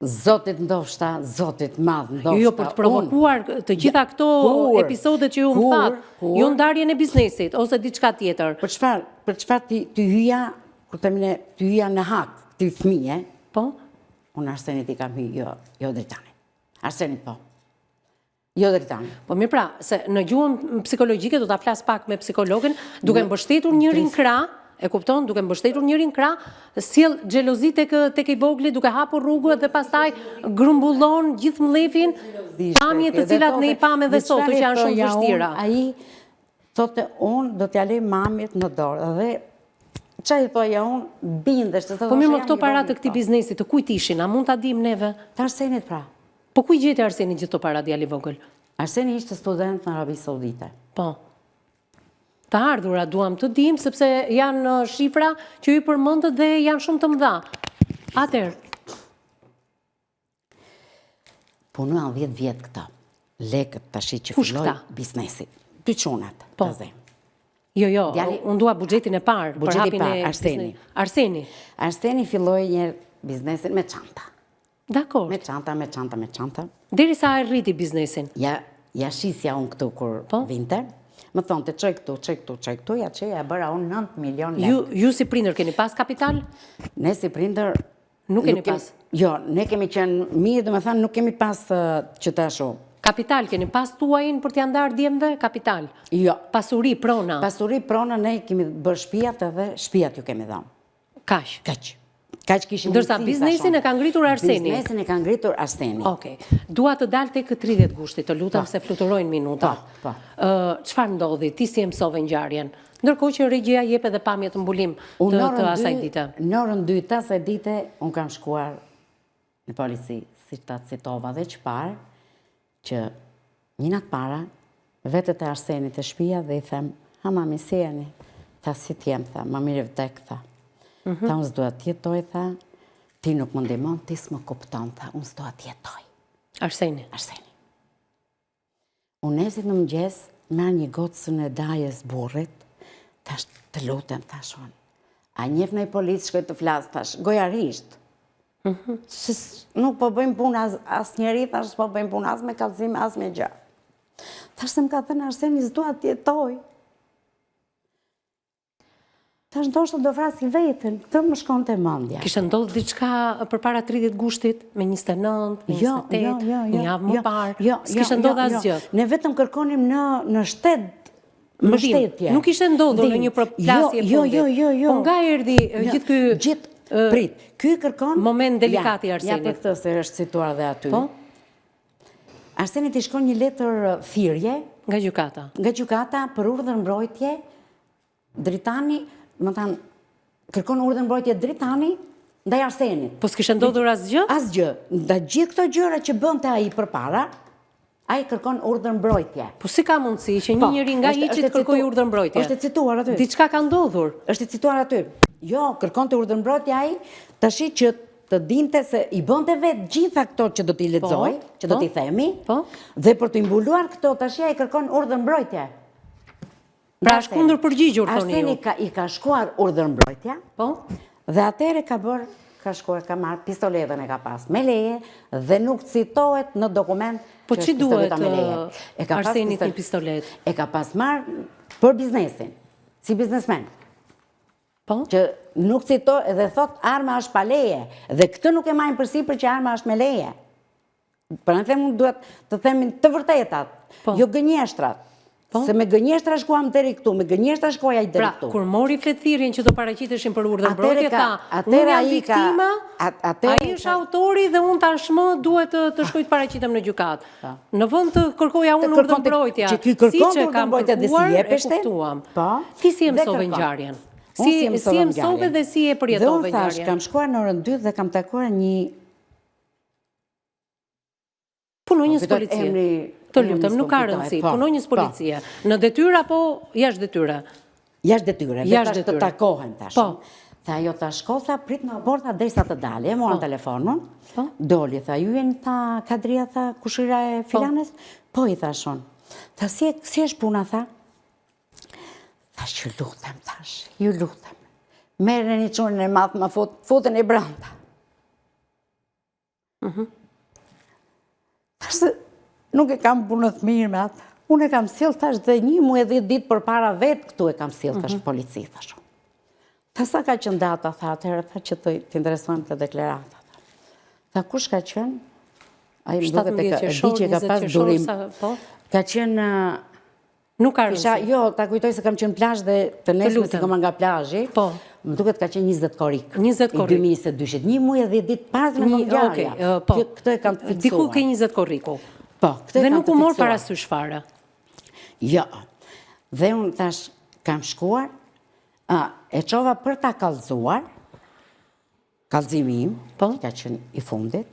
Zotit ndofshta, Zotit madh ndofshta. Jo, jo, për të provokuar të gjitha këto episodet që ju më thatë, jo ndarjen e biznesit, ose diçka tjetër. Për çfarë, për çfarë t'i, t'i hyja, kur themi ne, t'i hyja në hak, këtij fëmije, po? Unë Arsenit i kam hy, jo, jo Dritanit. Arsenit po. Jo Dritanit. Po mirë pra, se në gjuhën psikologjike do ta flas pak me psikologen, duke mbështetur njërin krah, e kupton, duke mbështetur njërin krah, sjell xhelozi tek tek i vogli, duke hapur rrugët dhe pastaj grumbullon gjithë mllefin, pamje të cilat ne i pamë edhe sot, që janë shumë të vështira. Ai thotë unë do t'ja lej mamit në dorë dhe ça i thoja unë bindesh se Po mirë, më këto para të këtij biznesi, të kujt ishin, a mund ta dimë neve? Të Arsenit pra. Po ku i gjeti Arseni gjithë këto para djali i vogël? Arseni ishte student në Arabi Saudite. Po. Të ardhura duam të dimë sepse janë shifra që ju përmendët dhe janë shumë të mëdha. Atëherë. Punuan 10 vjet këta. Lekët tashi që filloi biznesi. Dy çunat, po. ta zëmë. Jo, jo, unë dua buxhetin e parë, për hapin e Arseni. Arseni. Arseni filloi një biznesin me çanta. Dakord. Me çanta, me çanta, me çanta. Derisa e rriti biznesin. Ja, ja shisja unë këtu kur po? vinte. Më thonte, çoj këtu, çoj këtu, çoj këtu, ja çoja, ja bëra unë 9 milion lekë. Ju, ju si prindër keni pas kapital? Ne si prindër... Nuk keni pas? Jo, ne kemi qenë mirë, domethënë, nuk kemi pas që të ashtu. Kapital, keni pas tuajin për t'ia ndarë djemve? Kapital? Jo. Pasuri, prona? Pasuri, prona, ne kemi bërë shpijat edhe shpijat ju kemi dhënë. Kaq. Kaq. Kaq kishim Ndërsa biznesin e ka ngritur Arseni. Biznesin e ka ngritur Arseni. Okej. Dua të dal tek 30 gushti, të lutem po. se fluturojnë minutat. Po, po. Çfarë ndodhi? Ti si e mësove ngjarjen? Ndërkohë që regjia jep edhe pamjet mbulim të, të asaj dite. Në orën 2 të asaj dite, unë kam shkuar në polici, si ta citova dhe që parë, që një natë para, vete te Arseni te shpia dhe i them, ha mami, si jeni? Tha, si t'jem, tha, ma mirë vdek, tha. Mm -hmm. Tha, unë s'dua t'jetoj, tha, ti nuk më ndihmon, ti s'më kupton, tha, unë s'dua t'jetoj. Arseni. Arseni. Unë nesër në mëngjes, marr një gocën e dajës burrit, thash të lutem, thash unë. A njef ndonjë polic shkoj të flas, thash, gojarisht. Mm -hmm. Se nuk po bëjmë punë as, asnjeri, thash, s'po bëjmë punë as me kallzim, as me gjë. Thash se më ka thënë Arseni, s'dua të jetoj. Thash ndoshta do vrasi veten, këtë më shkonte mendja. Kishte ndodhur diçka përpara 30 gushtit, me 29, me 28, jo, jo, jo, një javë më jo, parë, jo, s'kishte jo, ndodhur jo, asgjë. Ne vetëm kërkonim në, në shtet, mbështetje. Nuk ishte ndodhur në një përplasje jo, jo, jo, jo, jo. Po nga erdhi gjithë ky gjithë prit. Ky kërkon moment delikat i Arsenit. Ja për këtë se është cituar dhe aty. Po? Arsenit i shkon një letër thirrje nga gjykata. Nga gjykata për urdhër mbrojtje Dritani, domethënë, kërkon urdhër mbrojtje Dritani ndaj Arsenit. Po s'kishte ndodhur asgjë? Asgjë. Ndaj gjithë këto gjëra që bënte ai përpara, ai kërkon urdhër mbrojtje. Po si ka mundësi që një po, njeri nga hiçi të kërkojë urdhër mbrojtje? Është e cituar aty. Diçka ka ndodhur. Është e cituar aty. Jo, kërkonte urdhër mbrojtje ai, tashi që të dinte se i bënte vetë gjitha këto që do t'i po, lexoj, që do po, t'i themi, po. dhe për t'i mbuluar këto, tashi ai kërkon urdhër mbrojtje. Pra është kundërpërgjigjur, thoni ju. Arseni ka, i ka shkuar urdhër mbrojtja, po? dhe atëherë ka bërë, ka shkuar, ka marrë, pistoletën e ka pas me leje, dhe nuk citohet në dokument po që duhet me leje. E ka Arsenit një pistoletë? E ka pas marrë për biznesin, si biznesmen. Po? Që nuk citohet dhe thot arma është pa leje, dhe këtë nuk e marrin përsipër që arma është me leje. Pra në them unë duhet të themin të vërtetat, po. jo gënjeshtrat. Po. Se me gënjeshtra shkuam deri këtu, me gënjeshtra shkoi ai deri pra, këtu. Pra, kur mori fletëthirrjen që do paraqiteshin për urdhër mbrojtje, tha, unë jam viktima, ai është autori dhe unë tashmë duhet të, të shkoj të paraqitem në gjykatë. Po. Në vend të kërkoja unë urdhër mbrojtja, siç e kam kërkuar, e kuptuam. Po. Ti si e mësove ngjarjen? Si, si e mësove dhe si e përjetove ngjarjen? Dhe unë thashë, kam shkuar në orën 2 dhe kam takuar një Punonjës policie. Të lutem, nuk ka rëndësi. Po, Punonjës po. policie. Në detyrë apo jashtë detyre? Jashtë detyre. Jashtë detyre. Të takohem tash. Po. Tha jo tha shko, tha prit në oborr, tha derisa të dali. E mora po. telefonun. Po. Doli, tha ju jeni tha Kadria, tha kushërira e filanes? Po, i thash unë. Tha si, si është puna, tha? Thash ju lutem, thash, ju lutem. Merreni çunin e madh, ma fut, futeni brenda. Mhm. Thash se nuk e kam punën të mirë me atë. Unë e kam sjellë thash dhe një muaj e 10 ditë përpara vetë këtu e kam sjellë thash mhm. polici thash. Tha sa ka qenë data, tha atëherë, tha që të, të interesojmë te deklarata. Tha kush ka qenë? Ai më duket e ka, e di që ka pas durim. Po? Ka qenë Nuk ka rëndësi. Jo, ta kujtoj se kam qenë plazh dhe të nesërmen si kam nga plazhi. Po. Më duket ka qenë 20 korrik. 20 korrik. I 2022-shit. Një muaj e 10 ditë para se me ngjarja. Po. Këtë e kam të fiksuar. Diku ke 20 korriku. Po, këtë e kam të fiksuar. Dhe nuk u mor parasysh fare. Jo. Dhe unë thash, kam shkuar, e çova për ta kallëzuar, kallëzimi im, po. që ka qenë i fundit,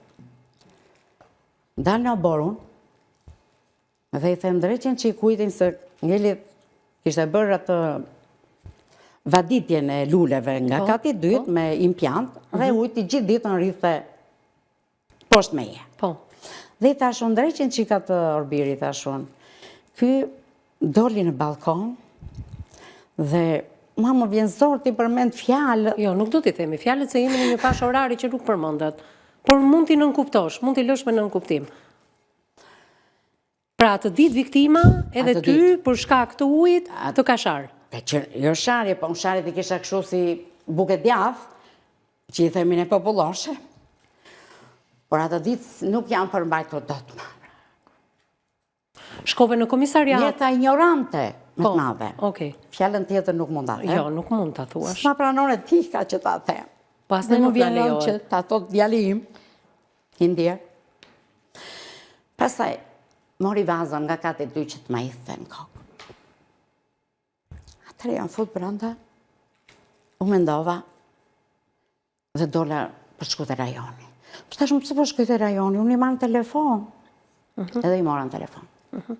dal në oborr unë, Dhe i them dreqin që i kujtin se ngeli kishte bërë atë vaditjen e luleve nga po, kati dytë po. me impiant dhe mhm. ujti gjithë ditën rridhte poshtë meje. Po. Dhe i thash unë dreqin që i ka të orbiri, thash unë. Ky doli në balkon dhe ma më vjen zor t'i përmend fjalët. Jo, nuk do t'i themi fjalët se jemi në një fashë orari që nuk përmendet. Por mund t'i nënkuptosh, mund t'i lësh me nënkuptim. Pra atë ditë viktima edhe ty për shkak të ujit të ka sharë. Ka qenë, jo sharje, po unë sharjet i kisha kështu si bukë e djathë, që i themi ne populloshe. Por atë ditë nuk jam përmbajtur dot më. Shkove në komisariat? Jeta injorante me të po, madhe. Okej. Fjalën tjetër nuk mund ta them. Jo, nuk mund ta thuash. S'ma pranon etika që ta them. Pas ne nuk na lejohet. Që ta thotë djali im, i ndjerë. Pastaj, mori vazon nga kati dy që të ma hidhte në kokë. Atëherë jam fut brenda, u mendova dhe dola për të shku te rajoni. Po thashë unë pse po shkoj te rajoni, unë i marr në telefon. Mhm. Edhe i mora në telefon. Mhm.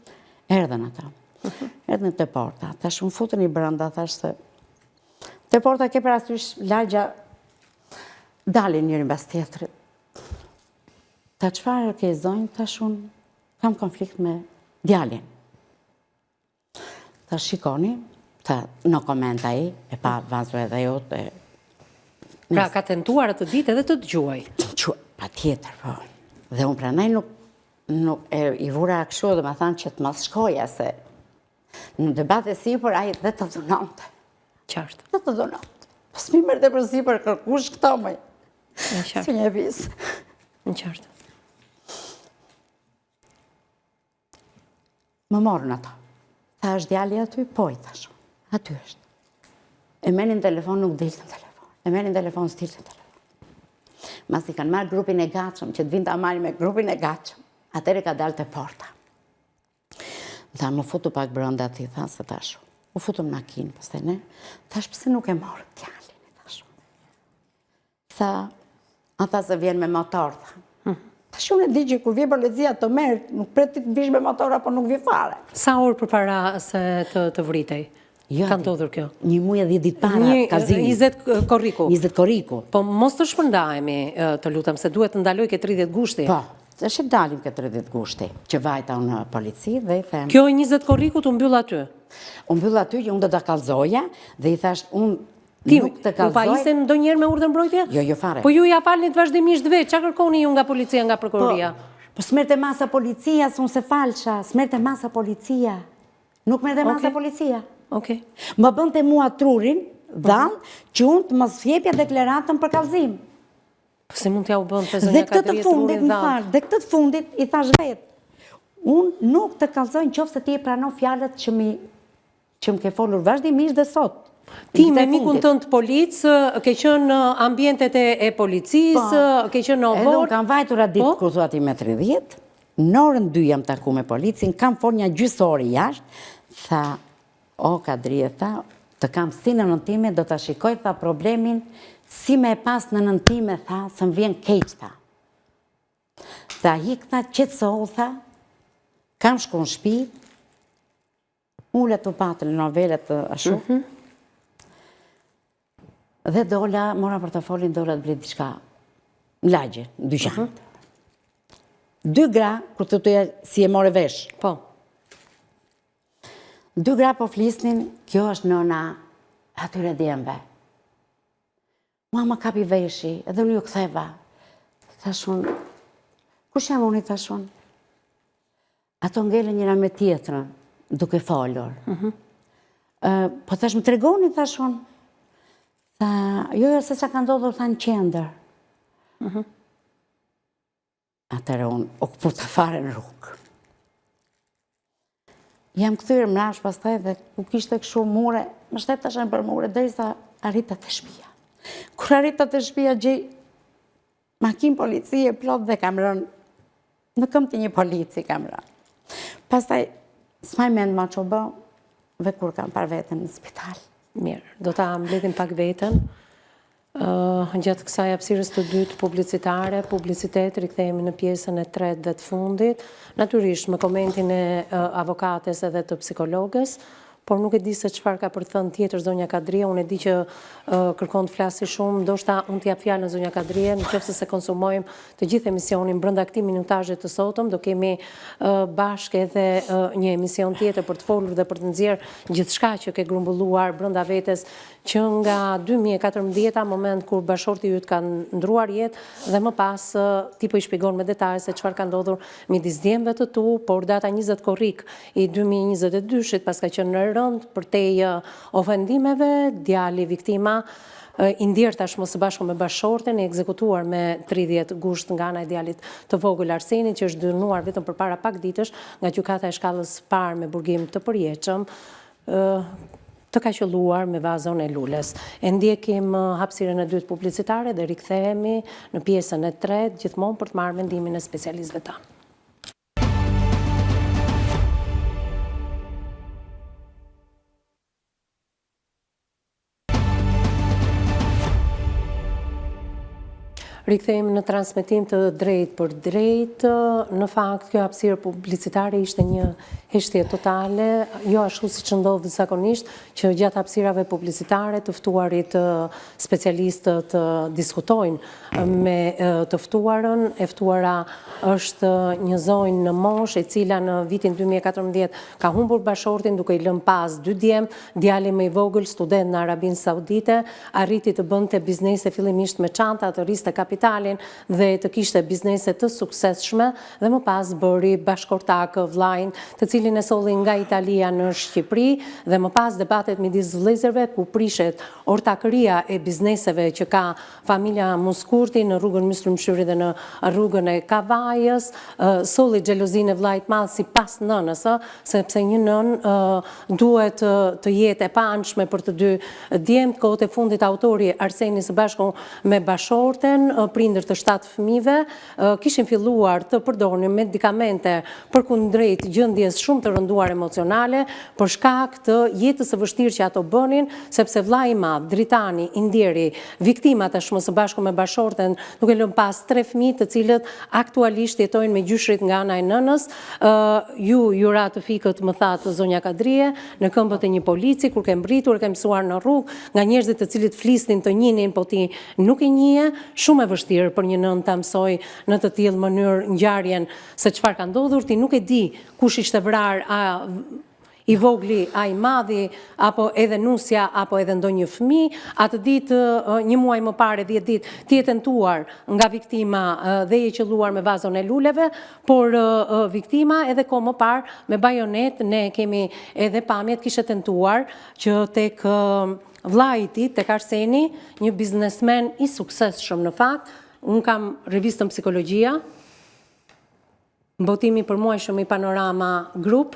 Erdhën ata. Mhm. Erdhën te porta. Thashë unë futuni brenda, thashë se te porta ke parasysh lagja dalin njëri mbas tjetrit. Tha çfarë ke zonjë, thashë unë kam konflikt me djalin. Tha shikoni, tha no comment ai, e pa vazo edhe jo. E... Pra ka tentuar atë ditë edhe të të gjuajë. Të patjetër, po. Dhe unë prandaj nuk, nuk e, i vura kështu dhe më thanë që të mos shkoja se në debat e sipër ai dhe të dhunonte. Qartë. Dhe të dhunonte. Po s'm'i merrte përsipër kërkush këto më. Si një vis. Në qartë. Më morën ato. Tha është djali aty? Po, i thashë. Aty është. E merrnin telefon, nuk dilte në telefon. E merrnin telefon, s'dilte në telefon. Masi kanë marrë grupin e gatshëm, që të vinë ta marrin me grupin e gatshëm. Atëherë ka dalë te porta. Më tha, më futu pak brenda ti, tha, se thashë. U futëm në makinë, pastaj ne. Thashë, pse nuk e morët djalin, i thashë. Tha, a tha se vjen me motor, tha. Hmm. Thashë unë e di që kur vjen policia të merr, nuk pret ti të vish me motor apo nuk vjen fare. Sa orë përpara se të, të vritej? Jo, ka ndodhur kjo? Një muaj e 10 ditë para, kallëzimi. 20 korriku. 20 korriku. Po mos të shpërndahemi, të lutem, se duhet të ndaloj ke 30 gushti. Po, tash e dalim ke 30 gushti, që vajta unë në polici dhe i them. Kjo 20 korrikut u mbyll aty? U mbyll aty që unë do ta kallëzoja dhe i thashë unë Ti, nuk të kallëzoj. U pajise ndonjëherë me urdhër mbrojtje? Jo, jo fare. Po ju ia falnit vazhdimisht vetë, ça kërkoni ju nga policia, nga prokuroria? Po, po s'merrte masa policia, se unë s'e falsha, s'merrte masa policia. Nuk merrte masa policia. Okej. Më bënte mua trurin, dhallë, që unë të mos jepja deklaratën për kallëzim. Po si mund t'jua bënte zonja Kadrie trurin dhallë? Dhe këtë të fundit, i thashë vetë. Unë nuk të kallëzoj në qoftë se ti e pranon fjalët që mi që më ke folur vazhdimisht dhe sot. Ti me mikun tënd polic, ke qenë në ambientet e policisë, po. ke qenë në oborr. Edhe unë kam vajtur atë ditë, po? kur thua ti me 30, në orën 2 jam taku me policin, kam fol një gjysë ore jashtë, tha, o Kadrie, tha, të kam si nënën time, do ta shikoj, tha, problemin, si me e pas nënën time, tha, se më vjen keq, tha. Tha, ik, tha, qetësohu, tha, kam shku në shpi, Ula të pa telenovelet ashtu. Mhm. Dhe dola, mora portofolin, dola të blej diçka në lagje, në dyqan. Mhm. Dy gra, kur të thoja si e more vesh. Po. Dy gra po flisnin, kjo është nëna e atyre djemve. Mua më kapi veshi, edhe unë iu ktheva. Thashë unë, kush jam unë i thashë unë? Ato ngelën njëra me tjetrën, duke folur. Mhm. Po thashë, më tregoni, thashë unë. Tha, jo, jo, se ça ka ndodhur, tha në qendër. Mhm. Atëherë unë, u këputa fare në rrugë. Jam kthyer mrapsht pastaj dhe ku kishte kështu mure, mbështetesha nëpër mure, derisa arrita te shpia. Kur arrita te shpia, gjej makinë policie plot dhe kam rënë, në këmbë të një polici kam rënë. Pastaj, s'maj mend ma ç'u bë, dhe kur kam parë veten në spital. Mirë, do ta mbledhim pak veten. Gjatë kësaj hapësirës të dytë publicitare, publicitet, rikthehemi në pjesën e tretë dhe të fundit, natyrisht me komentin e avokates edhe të psikologes, por nuk e di se çfarë ka për të thënë tjetër zonja Kadrie, unë e di që kërkon të flasi shumë, ndoshta unë të jap fjalën zonja Kadrie, në qoftë se s'e konsumojmë të gjithë emisionin brenda këtij minutazhi të sotëm, do kemi bashkë edhe një emision tjetër për të folur dhe për të nxjerrë gjithçka që ke grumbulluar brenda vetes Që nga 2014-a, moment kur bashkëshorti yt ka ndërruar jetë dhe më pas ti po i shpjegon me detaje se çfarë ka ndodhur midis djemve të tu, por data 20 korrik i 2022-shit paska qenë e rëndë përtej ofendimeve, djali viktima i ndjerë tashmë së bashku me bashkëshorten, i ekzekutuar me 30 gusht nga ana e djalit të vogël Arsenit, që është dënuar vetëm përpara pak ditësh nga gjykata e shkallës së parë me burgim të përjetshëm, të ka qëlluar me vazon e lules. E ndjekim hapësirën e dytë publicitare dhe rikthehemi në pjesën e tretë, gjithmonë për të marrë mendimin e specialistëve tanë. Rikthehemi në transmetim të drejtpërdrejtë. Në fakt, kjo hapësirë publicitare ishte një heshtje totale, jo ashtu siç ndodh zakonisht, që gjatë hapësirave publicitare të ftuarit specialistët diskutojnë me të ftuarën. E ftuara është një zonjë në moshë, e cila në vitin 2014 ka humbur bashkëshortin duke i lënë pas dy djem, djali më i vogël, student në Arabinë Saudite, Arriti të bënte biznese fillimisht me çanta, të rriste kapitalin dhe të kishte biznese të suksesshme dhe më pas bëri bashkëortak vëllain, të cilin e solli nga Italia në Shqipëri dhe më pas debatet midis vëllezërve ku prishet ortakëria e bizneseve që ka familja Muskurti në rrugën Myslym Shyri dhe në rrugën e Kavajës, solli xhelozinë e vëllait të madh sipas nënës, ë, sepse një nënë duhet të jetë e paanshme për të dy djemtë. Kohët e fundit autori Arseni së bashku me bashkëshorten, prindër të 7 fëmijëve, kishin filluar të përdornin medikamente përkundrejt gjendjes shumë të rënduar emocionale për shkak të jetës së vështirë që ato bënin, sepse vëllai i madh, Dritani, i ndjeri, viktima tashmë së bashku me bashkëshorten, duke lënë pas tre fëmijë të cilët aktualisht jetojnë me gjyshërit nga ana e nënës, Ju, ju ra të fikët, më thatë zonja Kadrie, në këmbët e një polici, kur ke mbërritur, e ke mësuar në rrugë, nga njerëzit të cilët flisnin të njihnin, po ti nuk i njihje, shumë e vështirë për një nënë ta mësojë në të tillë mënyrë ngjarjen se çfarë ka ndodhur, ti nuk e di kush ishte vrarë, a i vogli a i madhi, apo edhe nusja, apo edhe ndonjë fëmijë, atë ditë, një muaj më parë e 10 ditë, ti je tentuar nga viktima dhe je qëlluar me vazon e luleve, por viktima edhe kohë më parë me bajonetë, ne kemi edhe pamjet, kishte tentuar që tek vëllai i tij, tek Arseni, një biznesmen i suksesshëm në fakt, unë kam revistën Psikologjia, Botimi i përmuajshëm i Panorama Group.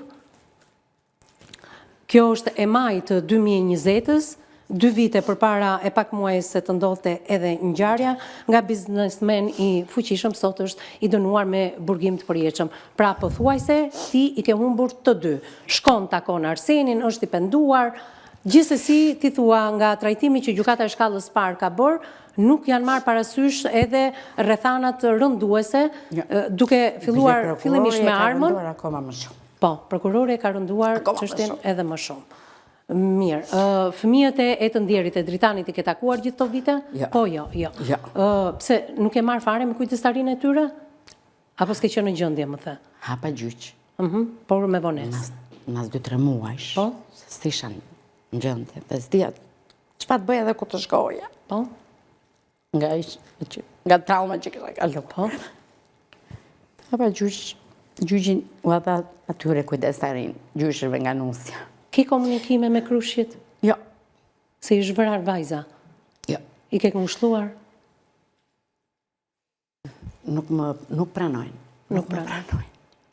Kjo është e majit të 2020-ës, dy vite përpara e pak muaj se të ndodhte edhe ngjarja, nga biznesmen i fuqishëm sot është i dënuar me burgim të përjetshëm. Pra pothuajse ti i ke humbur të dy. Shkon takon Arsenin, është i penduar, gjithsesi ti thua nga trajtimi që gjykata e shkallës parë ka bërë, Nuk janë marrë parasysh edhe rrethanat rënduese, duke filluar fillimisht me armën. Po, prokurori e ka rënduar çështjen edhe më shumë. Mirë, fëmijët e të ndjerit e Dritanit i ke takuar gjithë këto vite? Jo. Po, jo, jo. jo. Pse, nuk je marrë fare me kujdestarinë e tyre? Apo s'ke qenë në gjendje, më the? Hapa gjyq. Mhm, por me vonesë. Mas 2-3 muajsh. Po? S'isha në gjendje, dhe s'dija Çfarë të bëja dhe ku të shkoja? Po? Nga, ish, nga trauma që kisha kalu. Po? Hapa gjyq, gjyqin ua dha atyre kujdestarinë, gjyshërve nga nusja. Ke komunikime me krushqit? Jo. Se i është vrarë vajza? Jo. I ke ngushëlluar? Nuk më, nuk pranojnë. Nuk pranojnë.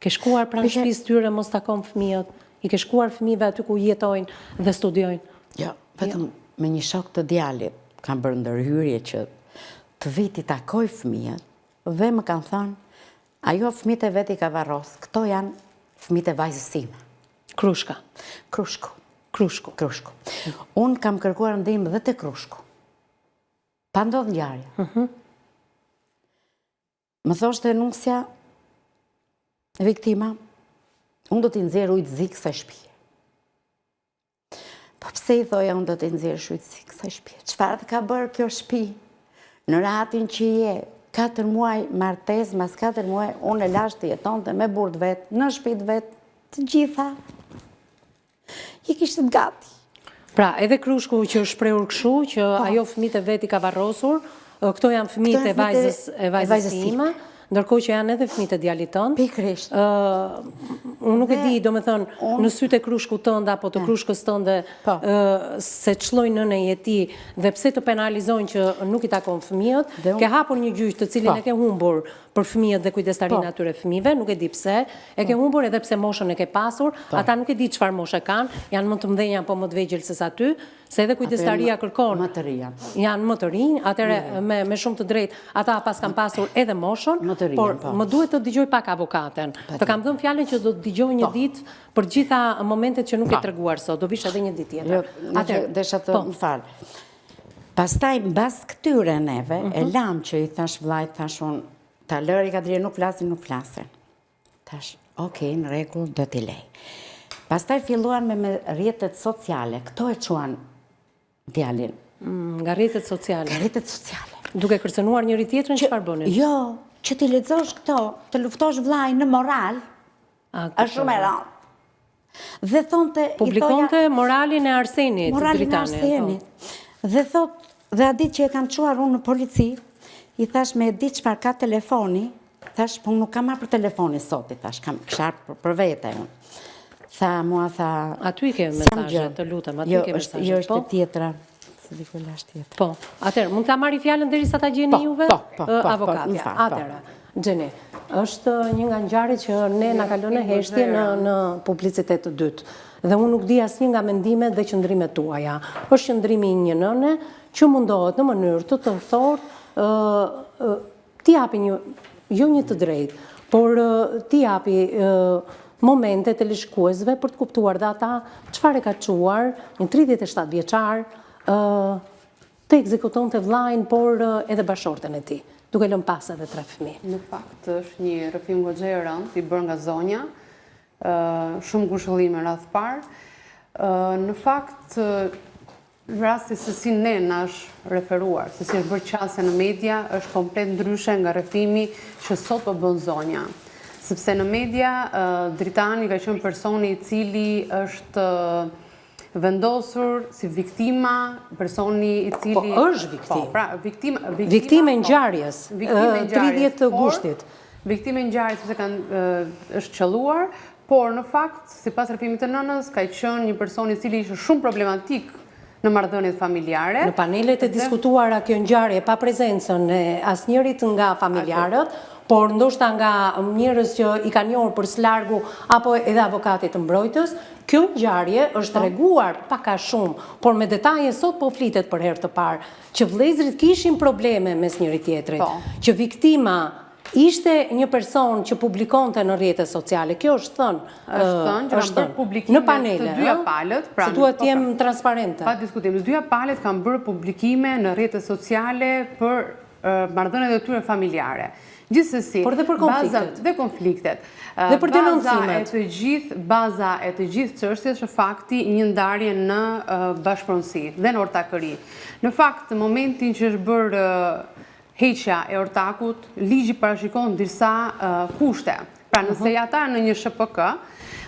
Ke shkuar pranë shtëpisë tyre mos takon fëmijët. I ke shkuar fëmijëve aty ku jetojnë dhe studiojnë. Jo, vetëm jo. me një shok të djalit kam bërë ndërhyrje që të vij t'i takoj fëmijët dhe më kanë thënë ajo fëmijët e vet i ka varros, këto janë fëmijët e vajzës sime. Krushka. Krushku. Krushku. Krushku. Unë kam kërkuar ndihmë dhe te Krushku. Pa ndodhë ngjarja. Mhm. Më thoshte nusja, viktima, unë do t'i nxjerr ujë të zi kësaj shpije. Po pse i thoja unë do t'i nxjerrësh ujë të zi kësaj shpije? Çfarë të ka bërë kjo shpi? Në rahatin që je, 4 muaj martesë, mas 4 muaj, unë e lashë të jetonte me burrë të vet, në shpi të vet, të gjitha. I kishte të gati. Pra, edhe Krushku që është shprehur kështu, që po. ajo fëmijët e vet i ka varrosur, këto janë fëmijët e vajzës e vajzës sime, ndërkohë që janë edhe fëmijët e djalit tënd. Pikërisht. Unë nuk e di, domethënë, në sytë e Krushkut tënd apo të Krushkës tënde, po. se ç'lloj nëne je ti dhe pse të penalizojnë që nuk i takon fëmijët, ke hapur një gjyq të cilin po. e ke humbur për fëmijët dhe kujdestarinë e po. atyre fëmijëve, nuk e di pse, e ke po. humbur edhe pse moshën e ke pasur, po. ata nuk e di çfarë moshe kanë, janë më të mëdhenj apo më të vegjël se sa ty, se edhe kujdestaria kërkon. Më të rinj. Janë më të rinj, atëherë me me shumë të drejtë, ata paskan pasur edhe moshën, por më duhet të dëgjoj pak avokaten. Të kam dhënë fjalën që do të dëgjoj një ditë për gjitha momentet që nuk ke treguar sot, do vish edhe një ditë tjetër. Jo, atëherë desha të më fal. Pastaj, mbas këtyre neve, e mhm. lamë që i thash vllait, thash unë, ta lëri Kadrie, nuk flasin, nuk flasin. Thash, ok, në rregull, do t'i lej. Pastaj filluan me me rrjetet sociale, këto e çuan djalin. Mm, nga rrjetet sociale. Nga rrjetet sociale. Duke kërcënuar njëri tjetrin çfarë bënin? Jo, që t'i lexosh këto, të luftosh vllain në moral, është shumë e rëndë. Dhe thonte... Publikonte moralin e Arsenit, Moralin e po. Arsenit. Dhe thot, dhe atë ditë që e kam çuar unë në polici, i thash me e di çfarë ka telefoni, thash, po nuk kam ardh për telefonin sot, i thash, kam kisha ardh për vete unë. Tha, mua tha... Aty i ke mesazhe, të lutem, aty i jo, ke mesazhe. Jo, është po? tjetra. Se di ku lash tjetra. Po, atëherë, mund ta marri fjalën derisa ta gjeni po, juve? Po, po, po, avokatja. Po, atëherë, Xheni, është një nga ngjarjet që ne na ka lënë në heshtje në në publicitet të dytë. Dhe unë nuk di asnjë nga mendimet dhe qëndrimet tuaja. Është qëndrimi i një nëne që mundohet në mënyrë të tërthortë ë t'i japi një jo një të drejtë, por t'i japi momente teleshikuesve për të kuptuar dhe ata çfarë e ka çuar një 37 vjeçar të ekzekutonte vllain, por edhe bashkëshorten e tij, duke lënë pas edhe tre fëmijë. Në fakt është një rrëfim goxha i rëndë i bërë nga zonja, shumë ngushëllime në radhë të parë. Në fakt Rasti se si ne na është referuar, se si është bërë qasja në media, është komplet ndryshe nga rrëfimi që sot po bën zonja. Sepse në media, Dritani ka qenë personi i cili është vendosur si viktima, personi i cili... Po, është viktimë. Po, pra, viktima... Viktimë e ngjarjes, 30 gushtit. Viktimë e ngjarjes, sepse kanë, është qëlluar, Por, në fakt, sipas rrëfimit të nënës, ka qenë një person i cili ishte shumë problematik në marrëdhëniet familjare. Në panelet e diskutuara kjo ngjarje pa prezencën e asnjërit nga familjarët, por ndoshta nga njerëz që i kanë njohur për së largu apo edhe avokatit mbrojtës, kjo ngjarje është treguar pak a shumë, por me detaje sot po flitet për herë të parë, që vëllezërit kishin probleme mes njëri-tjetrit, që viktima Ishte një person që publikonte në rrjete sociale, kjo është thënë. Është thënë që kanë bërë publikime në panele, të dyja palët. Pra, se duhet të jem po, transparente. Pa diskutim, të dyja palët kanë bërë publikime në rrjete sociale për marrëdhëniet e tyre familjare. Gjithsesi, por dhe për konfliktet. Dhe konfliktet. Dhe për denoncimet. Baza e të gjithë, baza e të gjithë çështjes është fakti i një ndarje në bashkëpronësi dhe në ortakëri. Në fakt, në momentin që është bërë Heqja e ortakut, ligji parashikon disa kushte. Pra nëse mhm. ata janë në një SHPK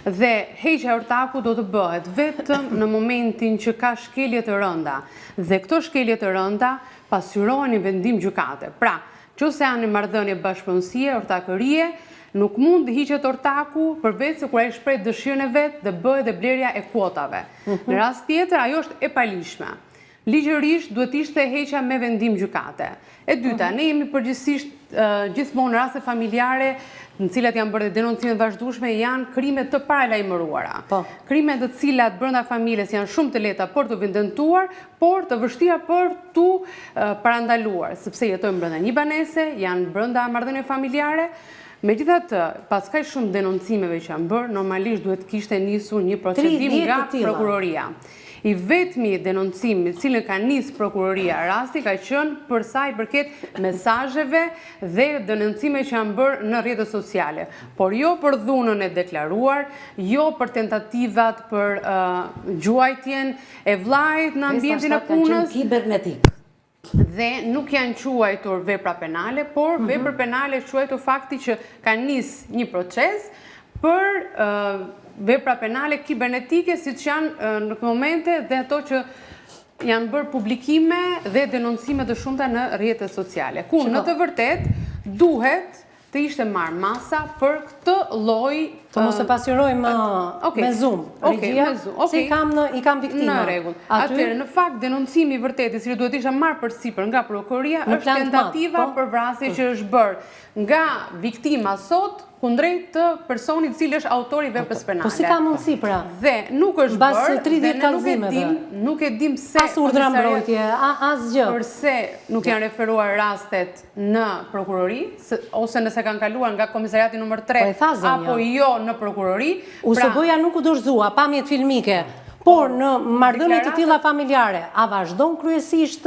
dhe heqja e ortakut do të bëhet vetëm në momentin që ka shkelje të rënda dhe këto shkelje të rënda pasqyrohen në vendim gjykate. Pra, qoftë se janë në marrëdhënie bashkëpronësie, ortakërie, nuk mund të hiqet ortaku përveç se kur ai shpreh dëshirën e vet dhe bëhet dhe blerja e kuotave. Mhm. Në rast tjetër, ajo është e paligjshme. Ligjërisht duhet të ishte heqja me vendim gjykate. E dyta, ne jemi përgjithësisht gjithmonë në raste familjare, në cilat janë bërë dhe denoncime të vazhdueshme, janë krime të paralajmëruara. Po. Krime të cilat brenda familjes janë shumë të lehta për t'u evidentuar, por të vështira për t'u parandaluar, sepse jetojnë brenda një banese, janë brenda marrëdhënieve familjare. Megjithatë, pas kaq shumë denoncimeve që janë bërë, normalisht duhet të kishte nisur një procedim nga prokuroria. I vetmi denoncim me të cilën ka nis prokuroria rasti ka qenë për sa i përket mesazheve dhe denoncime që janë bërë në rrjetet sociale, por jo për dhunën e deklaruar, jo për tentativat për gjuajtjen e vllait në ambientin e punës. Kibernetik. Dhe nuk janë quajtur vepra penale, por mhm. vepër penale është quajtur fakti që ka nis një proces për vepra penale kibernetike, siç janë në këto momente dhe ato që janë bërë publikime dhe denoncime të shumta në rrjetet sociale, ku në të vërtetë duhet të ishte marrë masa për këtë lloj... Të mos e pasqyrojmë me zoom, regjia, se i kam i kam viktima. Në rregull. Atëherë, në fakt, denoncimi i vërtetë, i cili duhet të ishte marrë përsipër nga prokuroria, është tentativa po. për vrasje që është bërë nga viktima sot, kundrejt të personit i cili është autori i veprës penale. Po si ka mundësi pra? Dhe nuk është bërë, dhe ne nuk e dim, nuk e dim pse as urdhra mbrojtje, asgjë. Përse nuk janë referuar rastet në prokurori, ose nëse kanë kaluar nga komisariati numër 3, po apo jo në prokurori. Pra- USB-ja nuk u dorëzua, pamjet filmike. Por në marrëdhënie të tilla familjare, a vazhdon kryesisht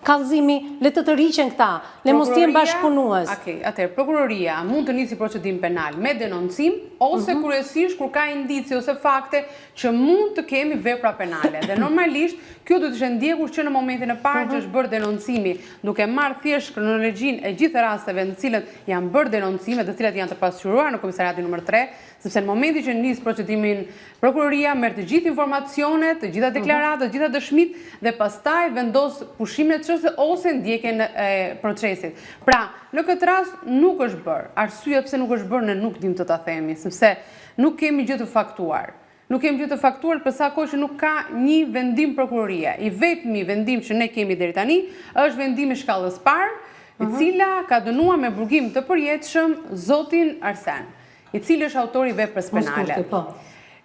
kallëzimi, le të tërhiqen këta, le mos të jenë bashkëpunues. Okej, atëherë prokuroria mund të nisi procedim penal me denoncim ose mhm. kryesisht kur ka indicie ose fakte që mund të kemi vepra penale. Dhe normalisht kjo duhet të ishte ndjekur që në momentin e parë që mhm. është bërë denoncimi, duke marrë thjesht kronologjinë e gjithë rasteve në të cilët janë bërë denoncime, të cilat janë të pasqyruara në komisariatin numër 3, sepse në momentin që nis procedimin prokuroria merr të gjithë informacionet, të gjitha mhm. deklaratat, të gjitha dëshmitë dhe pastaj vendos pushimin e çështjes ose ndjekjen e procesit. Pra, në këtë rast nuk është bërë. Arsyeja pse nuk është bërë ne nuk dimë të ta themi, sepse nuk kemi gjë të faktuar. Nuk kemi gjë të faktuar për sa kohë që nuk ka një vendim prokurorie. I vetmi vendim që ne kemi deri tani është vendimi i shkallës parë, i mhm. cila ka dënuar me burgim të përjetshëm zotin Arsen. I cili është autori i veprës penale. Po.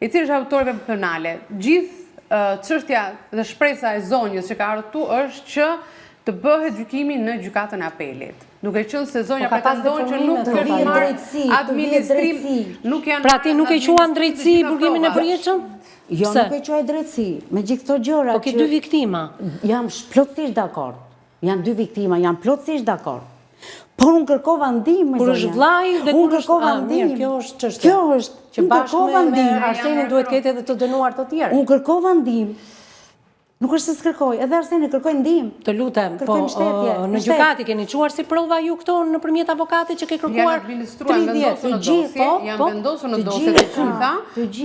I cili është autori i veprës penale. Gjithë çështja dhe shpresa e zonjës që ka ardhur këtu është që të bëhet gjykimi në gjykatën e apelit. Duke qenë se zonja po pretendon që nuk ka marrë administrim, nuk janë Pra ti nuk e quan drejtësi burgimin e përjetshëm? Jo, nuk e quaj drejtësi, me gjithë këto gjëra Po ke dy viktima. Jam plotësisht dakord. Janë dy viktima, jam plotësisht dakord. Por unë kërkova ndihmë, Kur është vllai dhe kur është kërkova ndihmë. Mirë, kjo është çështja. Kjo është që bashkë me, me Arsenin duhet ketë edhe të dënuar të tjerë. Unë kërkova ndihmë. Nuk është se s'kërkoj, edhe Arseni kërkoi ndihmë. Të lutem, po në gjykatë i keni çuar si prova ju këto nëpërmjet avokatit që ke kërkuar 30. Janë administruar, vendosur në dosje, po, janë po. vendosur në dosje të gjitha,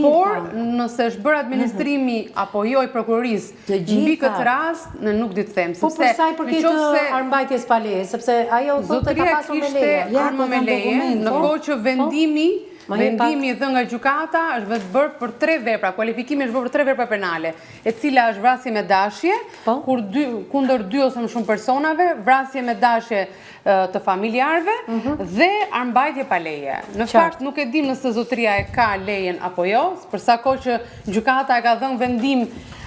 por nëse është bërë administrimi apo jo i prokurorisë, Mbi këtë rast, ne nuk di të them, po, sepse... Po për sa i përket armëmbajtjes pa leje, sepse ajo thotë ka pasur me leje. Zotëria kishte armë me leje, në po. kohë që po. vendimi, vendimi i dhënë nga gjykata është vetë bërë për tre vepra, kualifikimi është bërë për tre vepra penale, e cila është vrasje me dashje, po. kur dy, kundër dy ose më shumë personave, vrasje me dashje të familjarëve mhm. dhe armëmbajtje pa leje. Në fakt nuk e dim nëse zotëria e ka lejen apo jo, për sa kohë që gjykata e ka dhënë vendim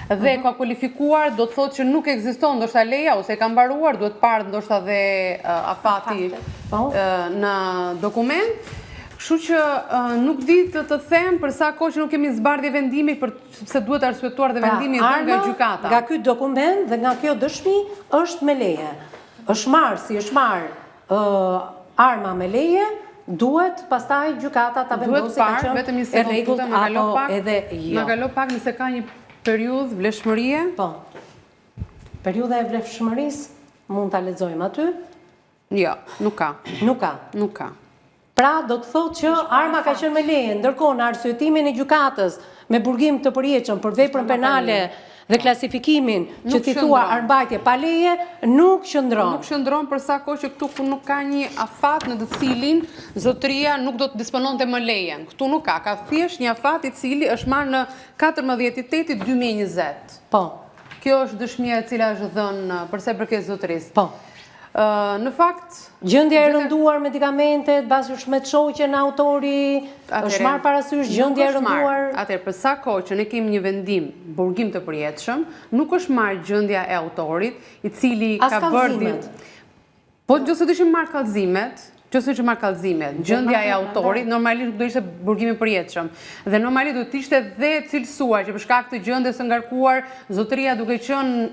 dhe mhm. ka kualifikuar, do të thotë që nuk ekziston ndoshta leja ose e ka mbaruar, duhet parë ndoshta dhe afati po. në dokument. Kështu që nuk di të të them për sa kohë që nuk kemi zbardhje vendimi për sepse duhet arsyetuar dhe pra, vendimi i dhënë nga gjykata. Nga ky dokument dhe nga kjo dëshmi është me leje. Është marrë, si është marrë arma me leje, duhet pastaj gjykata ta vendosi ka qenë e rregullt apo edhe jo. Ma kalo pak nëse ka një periudhë vlefshmërie? Po. Periudha e vlefshmërisë mund ta lexojmë aty? Jo, nuk ka. Nuk ka. Nuk ka. Pra, do të thotë që arma ka qenë me leje, ndërkohë në arsyetimin e gjykatës me burgim të përjetshëm për veprën penale dhe klasifikimin që ti thua armëmbajtje pa leje, nuk qëndron. Nuk qëndron për sa kohë që këtu ku nuk ka një afat në të cilin zotëria nuk do të dispononte më lejen. Këtu nuk ka, ka thjesht një afat i cili është marrë në 14.8.2020. Po. Kjo është dëshmia e cila është dhënë për sa i përket zotërisë. Po. Në fakt... Gjendja e rënduar, medikamentet, bashkë me të shoqen autori, është marrë parasysh gjendja e rënduar? Atëherë, për sa kohë që ne kemi një vendim, burgim të përjetshëm, nuk është marrë gjendja e autorit, i cili ka bërë... As kallëzimet? Po, nëse do ishin marrë kallëzimet, nëse ishin marrë kallëzimet, gjendja e autorit, normalisht nuk do ishte burgim i përjetshëm. Dhe normalisht do të ishte dhe cilësuar që për shkak të gjendjes së ngarkuar, zotëria duke qenë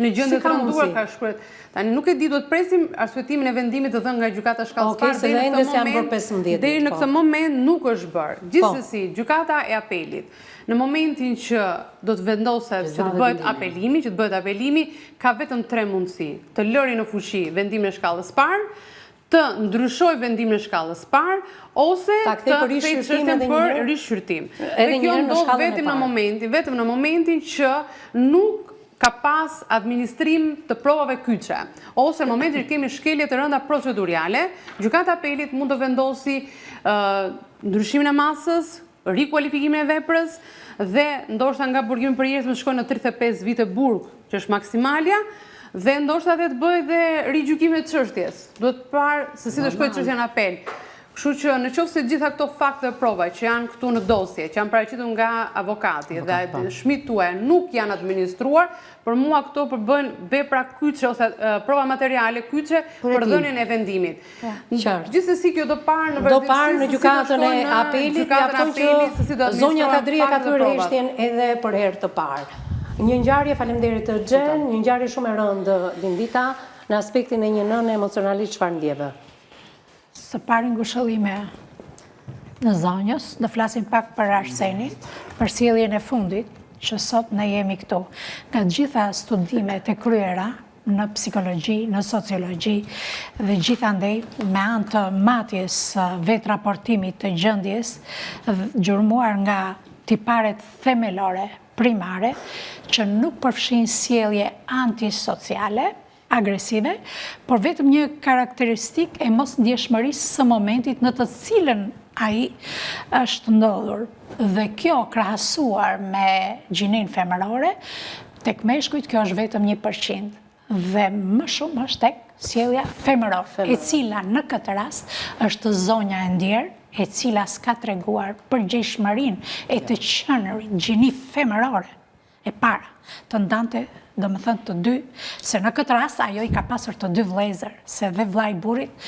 në gjendje të rënduar ka shkruar. Tani nuk e di, duhet presim arsyetimin e vendimit të dhënë nga gjykata shkallës parë deri në këtë moment. Deri në këtë po. moment nuk është bërë. Po. Gjithsesi, gjykata e apelit në momentin që do të vendoset që të bëhet apelimi, që të bëhet apelimi, ka vetëm tre mundësi. Të lëri në fuqi vendimin e shkallës parë, të ndryshojë vendimin e shkallës parë ose të kthejë çështjen për rishqyrtim. Dhe kjo ndodh vetëm në momentin, vetëm në momentin që nuk ka pas administrim të provave kyçe, ose në momentin që kemi shkelje të rënda proceduriale, gjykata e apelit mund të vendosi ndryshimin e masës, rikualifikimin e veprës dhe ndoshta nga burgimi i përjetshëm të shkojë në 35 vite burg, që është maksimalja, dhe ndoshta dhe të bëjë dhe rigjykimin e çështjes. Duhet parë se si do shkojë çështja në apel. Kështu që në qoftë se gjitha këto fakte dhe prova që janë këtu në dosje, që janë paraqitur nga avokati dhe po. dëshmitë tuaja nuk janë administruar, për mua këto përbëjnë vepra kyçe ose prova materiale kyçe për dhënien e vendimit. Po. Gjithsesi kjo do parë në vazhdimësi. Do parë në gjykatën e apelit, mjafton që zonja Kadrie ka thyer heshtjen edhe për herë të parë. Një ngjarje, faleminderit Xhen, një ngjarje shumë e rëndë Lindita, në aspektin e një nëne emocionalisht çfarë ndjeve? Së pari ngushëllime në zonjës, do flasim pak për Arsenin, për sjelljen e fundit që sot ne jemi këtu. Nga gjitha studimet e kryera në psikologji, në sociologji dhe gjithandej me anë të matjes vetë-raportimit të gjendjes, gjurmuar nga tiparet themelore, primare, që nuk përfshijnë sjellje antisociale, agresive, por vetëm një karakteristikë e mosndjeshmërisë së momentit në të cilën ai është ndodhur. Dhe kjo krahasuar me gjininë femërore, tek meshkujt kjo është vetëm 1% dhe më shumë është tek sjellja femërore, e cila në këtë rast është zonja e ndjerë, e cila s'ka treguar përgjegjshmërinë e të qenurit gjini femërore. E para, të ndante, domethënë të dy, se në këtë rast ajo i ka pasur të dy vëllezër, se dhe vëllai i burrit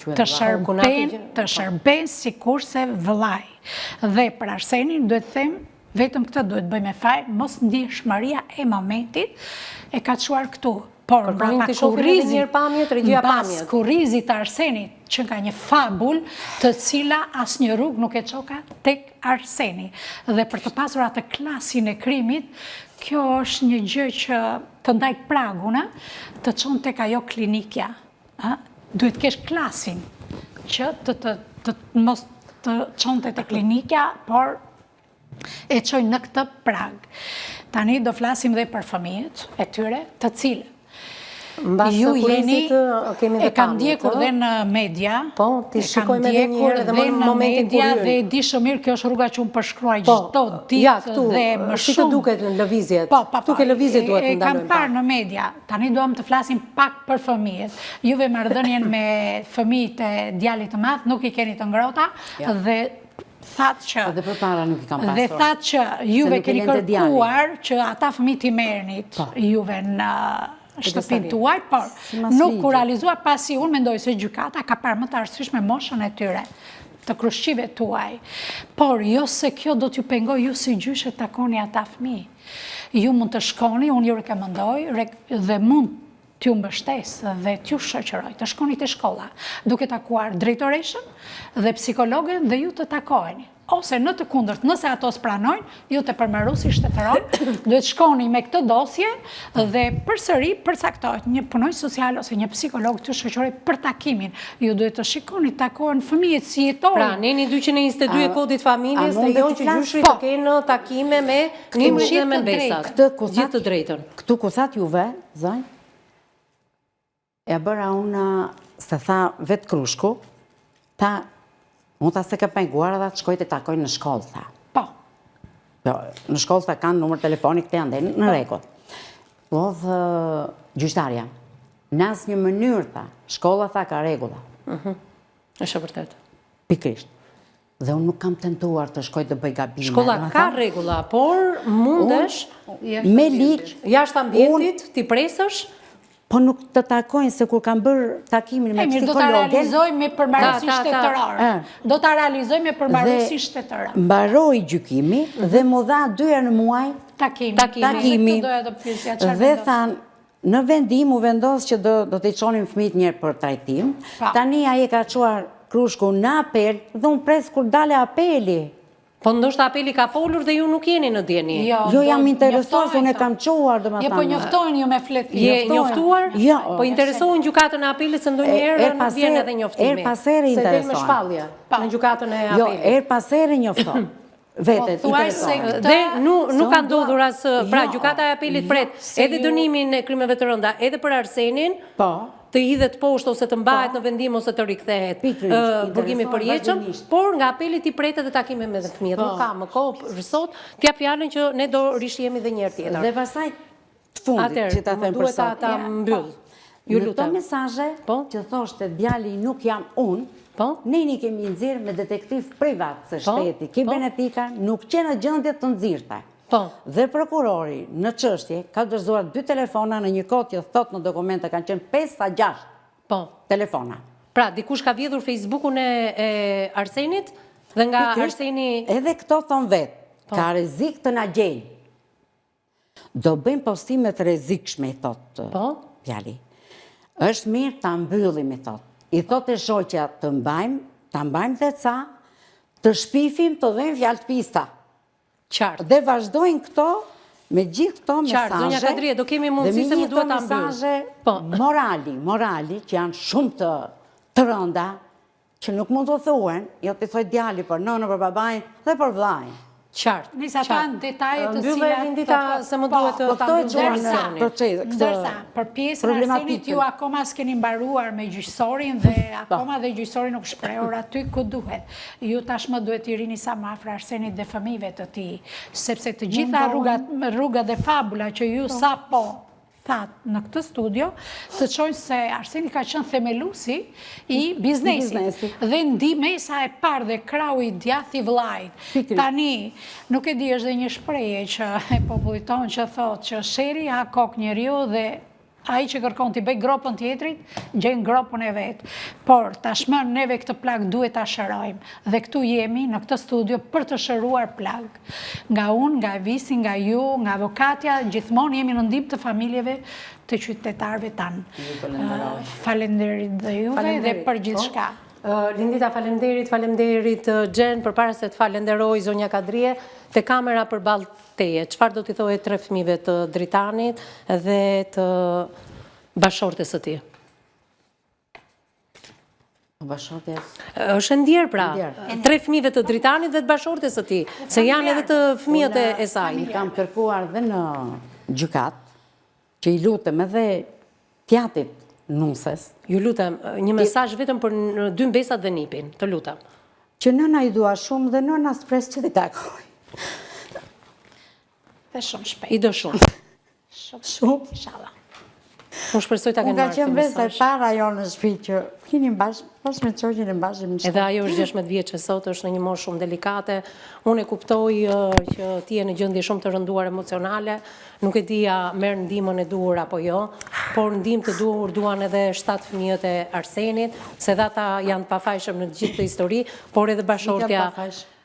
të shërben, të shërben sikurse vëllai. Dhe për Arsenin duhet të them, vetëm këtë duhet bëj me faj, mosndjeshmëria e momentit e ka çuar këtu. Por mbrapa kurrizit, mbas kurrizit të Arsenit, që nga një fabul të cila asnjë rrugë nuk e çoka tek Arseni. Dhe për të pasur atë klasin e krimit, kjo është një gjë që të ndaj pragun, të çon tek ajo klinikja. Duhet të kesh klasin që të të të mos të çonte te klinikja, por e çoi në këtë prag. Tani do flasim dhe për fëmijët e tyre, të cilët ju jeni, e kam ndjekur dhe në media, po, e kam ndjekur dhe në media dhe e di shumë mirë, kjo është rruga që unë përshkruaj po, çdo ditë dhe më shumë. Si të duket në lëvizjet, po, po, po, ke lëvizjet duhet të ndalojmë. E kam parë në media, tani duam të flasim pak për fëmijët. Juve marrëdhënien me fëmijët e djalit të madh nuk i keni të ngrohta dhe thatë që... Dhe përpara nuk i kam pasur. Dhe thatë që juve keni kërkuar që ata fëmijë t'i merrnit po. juve në shtëpinë tuaj, por nuk u realizua pasi unë mendoj se gjykata ka parë më të arsyeshme moshën e tyre të krushqive tuaj. Por jo se kjo do t'ju pengojë ju si gjyshe të takoni ata fëmijë. Ju mund të shkoni, unë ju rekomandoj, dhe mund t'ju mbështes dhe t'ju shoqëroj, të shkoni te shkolla, duke takuar drejtoreshën dhe psikologen dhe ju të takoheni. Ose në të kundërt, nëse ato s'pranojnë, ju te përmbaruesi shtetëror, duhet shkoni me këtë dosje dhe përsëri përcaktohet një punonjës social ose një psikolog t'ju shoqërojë për takimin. Ju duhet të shikoni, takohen fëmijët si jetojnë. Pra, neni 222 e kodit familjes lejon që gjyshërit të po. kenë takime me nimrit dhe me mbesat. Gjithë të drejtën. Këtu ku thatë juve, Zonjë, e bëra unë, se tha vetë krushku, tha, unë tha s'e kam penguar edhe të shkoj të takoj në shkollë, tha. Po. Po, në shkollë tha kanë numër telefoni këtej andej, në po. rregull. Lodhë gjyqtarja, në asnjë mënyrë, tha, shkolla tha ka rregulla. Mhm. Është e vërtetë. Pikërisht. Dhe unë nuk kam tentuar të shkoj të bëj gabime. Shkolla ka rregulla, por mundesh me ligj jashtë ambientit t'i presësh Po nuk të takojnë se kur kam bërë takimin me psikologen. Do ta realizoj me përmbaruesin shtetëror. Do ta realizoj me përmbaruesin shtetëror. Mbaroi gjykimi dhe m'u dha dy herë në muaj takimi. Takimi. Dhe thanë, Në vendim u vendos që do do t'i çonim fëmijët njëherë për trajtim. Tani ai e ka çuar krushku në apel dhe unë pres kur dale apeli. Po ndoshta apeli ka folur dhe ju nuk jeni në dijeni. Jo, jo jam interesuar se unë e kam çuar, domethënë. Jo, po njoftohen ju me fletë. Je njoftuar? Jo. Po interesohen gjykatën e apelit se ndonjëherë nuk vjen edhe njoftimi. Herë pas here interesohen. Se del me shpallje në gjykatën e jo, apelit. Jo, herë pas here njoftohen. Vetë, po, interesohen. Dhe nuk ka ndodhur as, pra jo, gjykata e apelit jo, pret edhe dënimin e krimeve të rënda, edhe për Arsenin, po. të hidhet poshtë ose të mbahet po. në vendim ose të rikthehet burgimi i përjetshëm, por nga apeli t'i pret edhe takime me fëmijët. Nuk ka më kohë për sot, t'jap fjalën që ne do rishihemi dhe një herë tjetër. Dhe pastaj të fundit që ta them për sot. Atëherë, më duhet ta mbyll. Ju lutem. Në këto mesazhe po? që thoshte djali nuk jam unë, po. Po. Ne i kemi nxjerrë me detektiv privat se po, shteti, po. kibernetika nuk qe në gjendje të nxirrte. Po. Dhe prokurori në çështje ka dorëzuar dy telefona në një kohë që thotë në dokumente kanë qenë 5 a 6 po. telefona. Pra, dikush ka vjedhur Facebookun e, e Arsenit dhe nga Arseni... Edhe këto thonë vetë, po. ka rrezik të na gjejnë. Do bëjmë postime të rrezikshme, i thotë po? djali. Është mirë ta mbyllim, i thotë. I thotë e shoqja të mbajmë, ta mbajmë dhe ca, të shpifim të dhejmë fjalë të pista. Qartë. Dhe vazhdojnë këto me gjithë këto mesazhe. Qartë, zonja Kadrie, do kemi mundësi se më duhet ta mbyll. Mesazhe po. morali, morali që janë shumë të të rënda, që nuk mund të thuhen, jo t'i thojë djali për nënën, për babain dhe për vëllain. Qartë. Nëse ato janë detaje të Mbylle cilat... Lindita se më duhet të po, ta këto e mbyll quan emisionin. proces, këtë Ndërsa, për pjesën e Arsenit ju akoma s'keni mbaruar me gjyqësorin dhe Po. akoma dhe gjyqësori nuk shprehur aty ku duhet. Ju tashmë duhet t'i rini sa më afër Arsenit dhe fëmijëve të tij, sepse të gjitha rrugat, rrugat dhe fabula që ju Po. sapo thatë në këtë studio, të çojnë se Arseni ka qenë themelusi i biznesit dhe ndihmesa e parë dhe krahu i djathtë i vëllait. Tani, nuk e di, është dhe një shprehje që e popullit tonë që thotë që sherri ha kokë njeriu dhe ai që kërkon t'i bëjë gropën tjetrit, gjen gropën e vet. Por, tashmë neve këtë plagë duhet ta shërojmë. Dhe këtu jemi në këtë studio për të shëruar plagë. Nga unë, nga Evisi, nga ju, nga avokatja, gjithmonë jemi në ndihmë të familjeve të qytetarëve tanë. Faleminderit dhe juve dhe për po. gjithçka. Lindita, faleminderit, faleminderit Xhen, përpara se të falenderoj zonja Kadrie, te kamera përballë teje, çfarë do t'i thoje tre fëmijëve të Dritanit dhe të bashkëshortes së tij? Po bashkëshortja është e ndjerë pra, tre fëmijëve të Dritanit dhe të bashkëshortes së tij, se janë edhe të fëmijët e saj. I kam kërkuar dhe në gjykatë, që i lutem edhe t'jatit nuses. Ju lutem, një mesazh vetëm për dy mbesat dhe nipin, të lutem. Që nëna i dua shumë dhe nëna s'pres që t'i takoj. Dhe shumë shpejt. I do shumë. Shumë. Inshallah. Unë shpresoj ta kenë Unë ka marrë qenë këtë mbesa e mesazh. para jo në shtëpi që flinim bashkë, bashkë me shoqin e bashkë në shtëpi. Edhe ajo është 16 vjeçe sot, është në një moshë shumë delikate. Unë e kuptoj që ti je në gjendje shumë të rënduar emocionale, nuk e di a merr ndihmën e duhur apo jo, por ndihmë të duhur duan edhe 7 fëmijët e Arsenit, se dhe ata janë të pafajshëm në gjithë këtë histori, por edhe bashkëshortja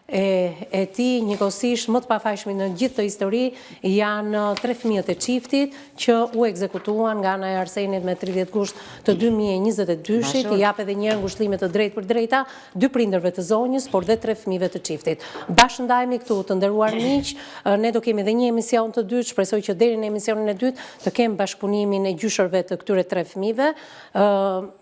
e tij, njëkohësisht më të pafajshmit në gjithë këtë histori janë tre fëmijët e çiftit që u ekzekutuan nga ana e Arsenit me 30 gusht të 2022-shit, i jap edhe një herë ngushëllime të drejtpërdrejta dy prindërve të zonjës, por dhe tre fëmijëve të çiftit. Bashkë ndajemi këtu, të nderuar miq, ne do kemi dhe një emision të dytë, shpresoj që deri në emisionin e dytë të kem bashkëpunimin e gjyshërve të këtyre tre fëmijëve.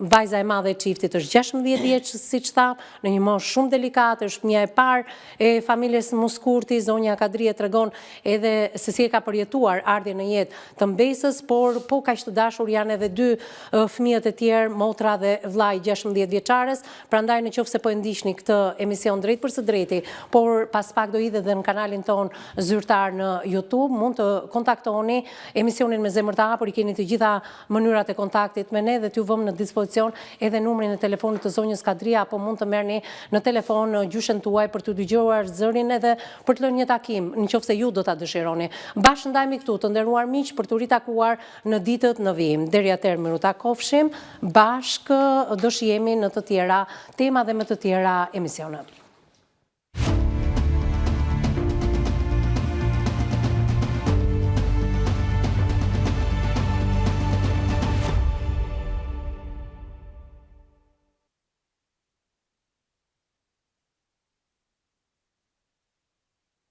Vajza e madhe e çiftit është 16 vjeç, siç thamë, Në një moshë shumë delikate, është fëmija e parë e familjes Muskurti, zonja Kadrie tregon edhe se si e ka përjetuar ardhjen në jetë të mbesës, por po kaq të dashur janë edhe dy fëmijët e tjerë, motra dhe vëllai 16 vjeçares, prandaj në qoftë se po e ndiqni këtë emision drejtpërsëdrejti, por pas pak do hidhet dhe në kanalin tonë zyrtar në YouTube, mund të kontaktoni emisionin me zemër të hapur, i keni të gjitha mënyrat e kontaktit me ne dhe t'ju vëmë në dispozicion edhe numrin e telefonit të zonjës Kadria apo mund të merrni në telefon gjyshen tuaj për të dëgjuar zërin edhe për të lënë një takim, në qoftë se ju do ta dëshironi. Bashkë ndajemi këtu, të nderuar miq, për t'u ritakuar në ditët në vijim. Deri atëherë mirutakofshim, bashkë do shihemi në të tjera tema dhe me të tjera emisione.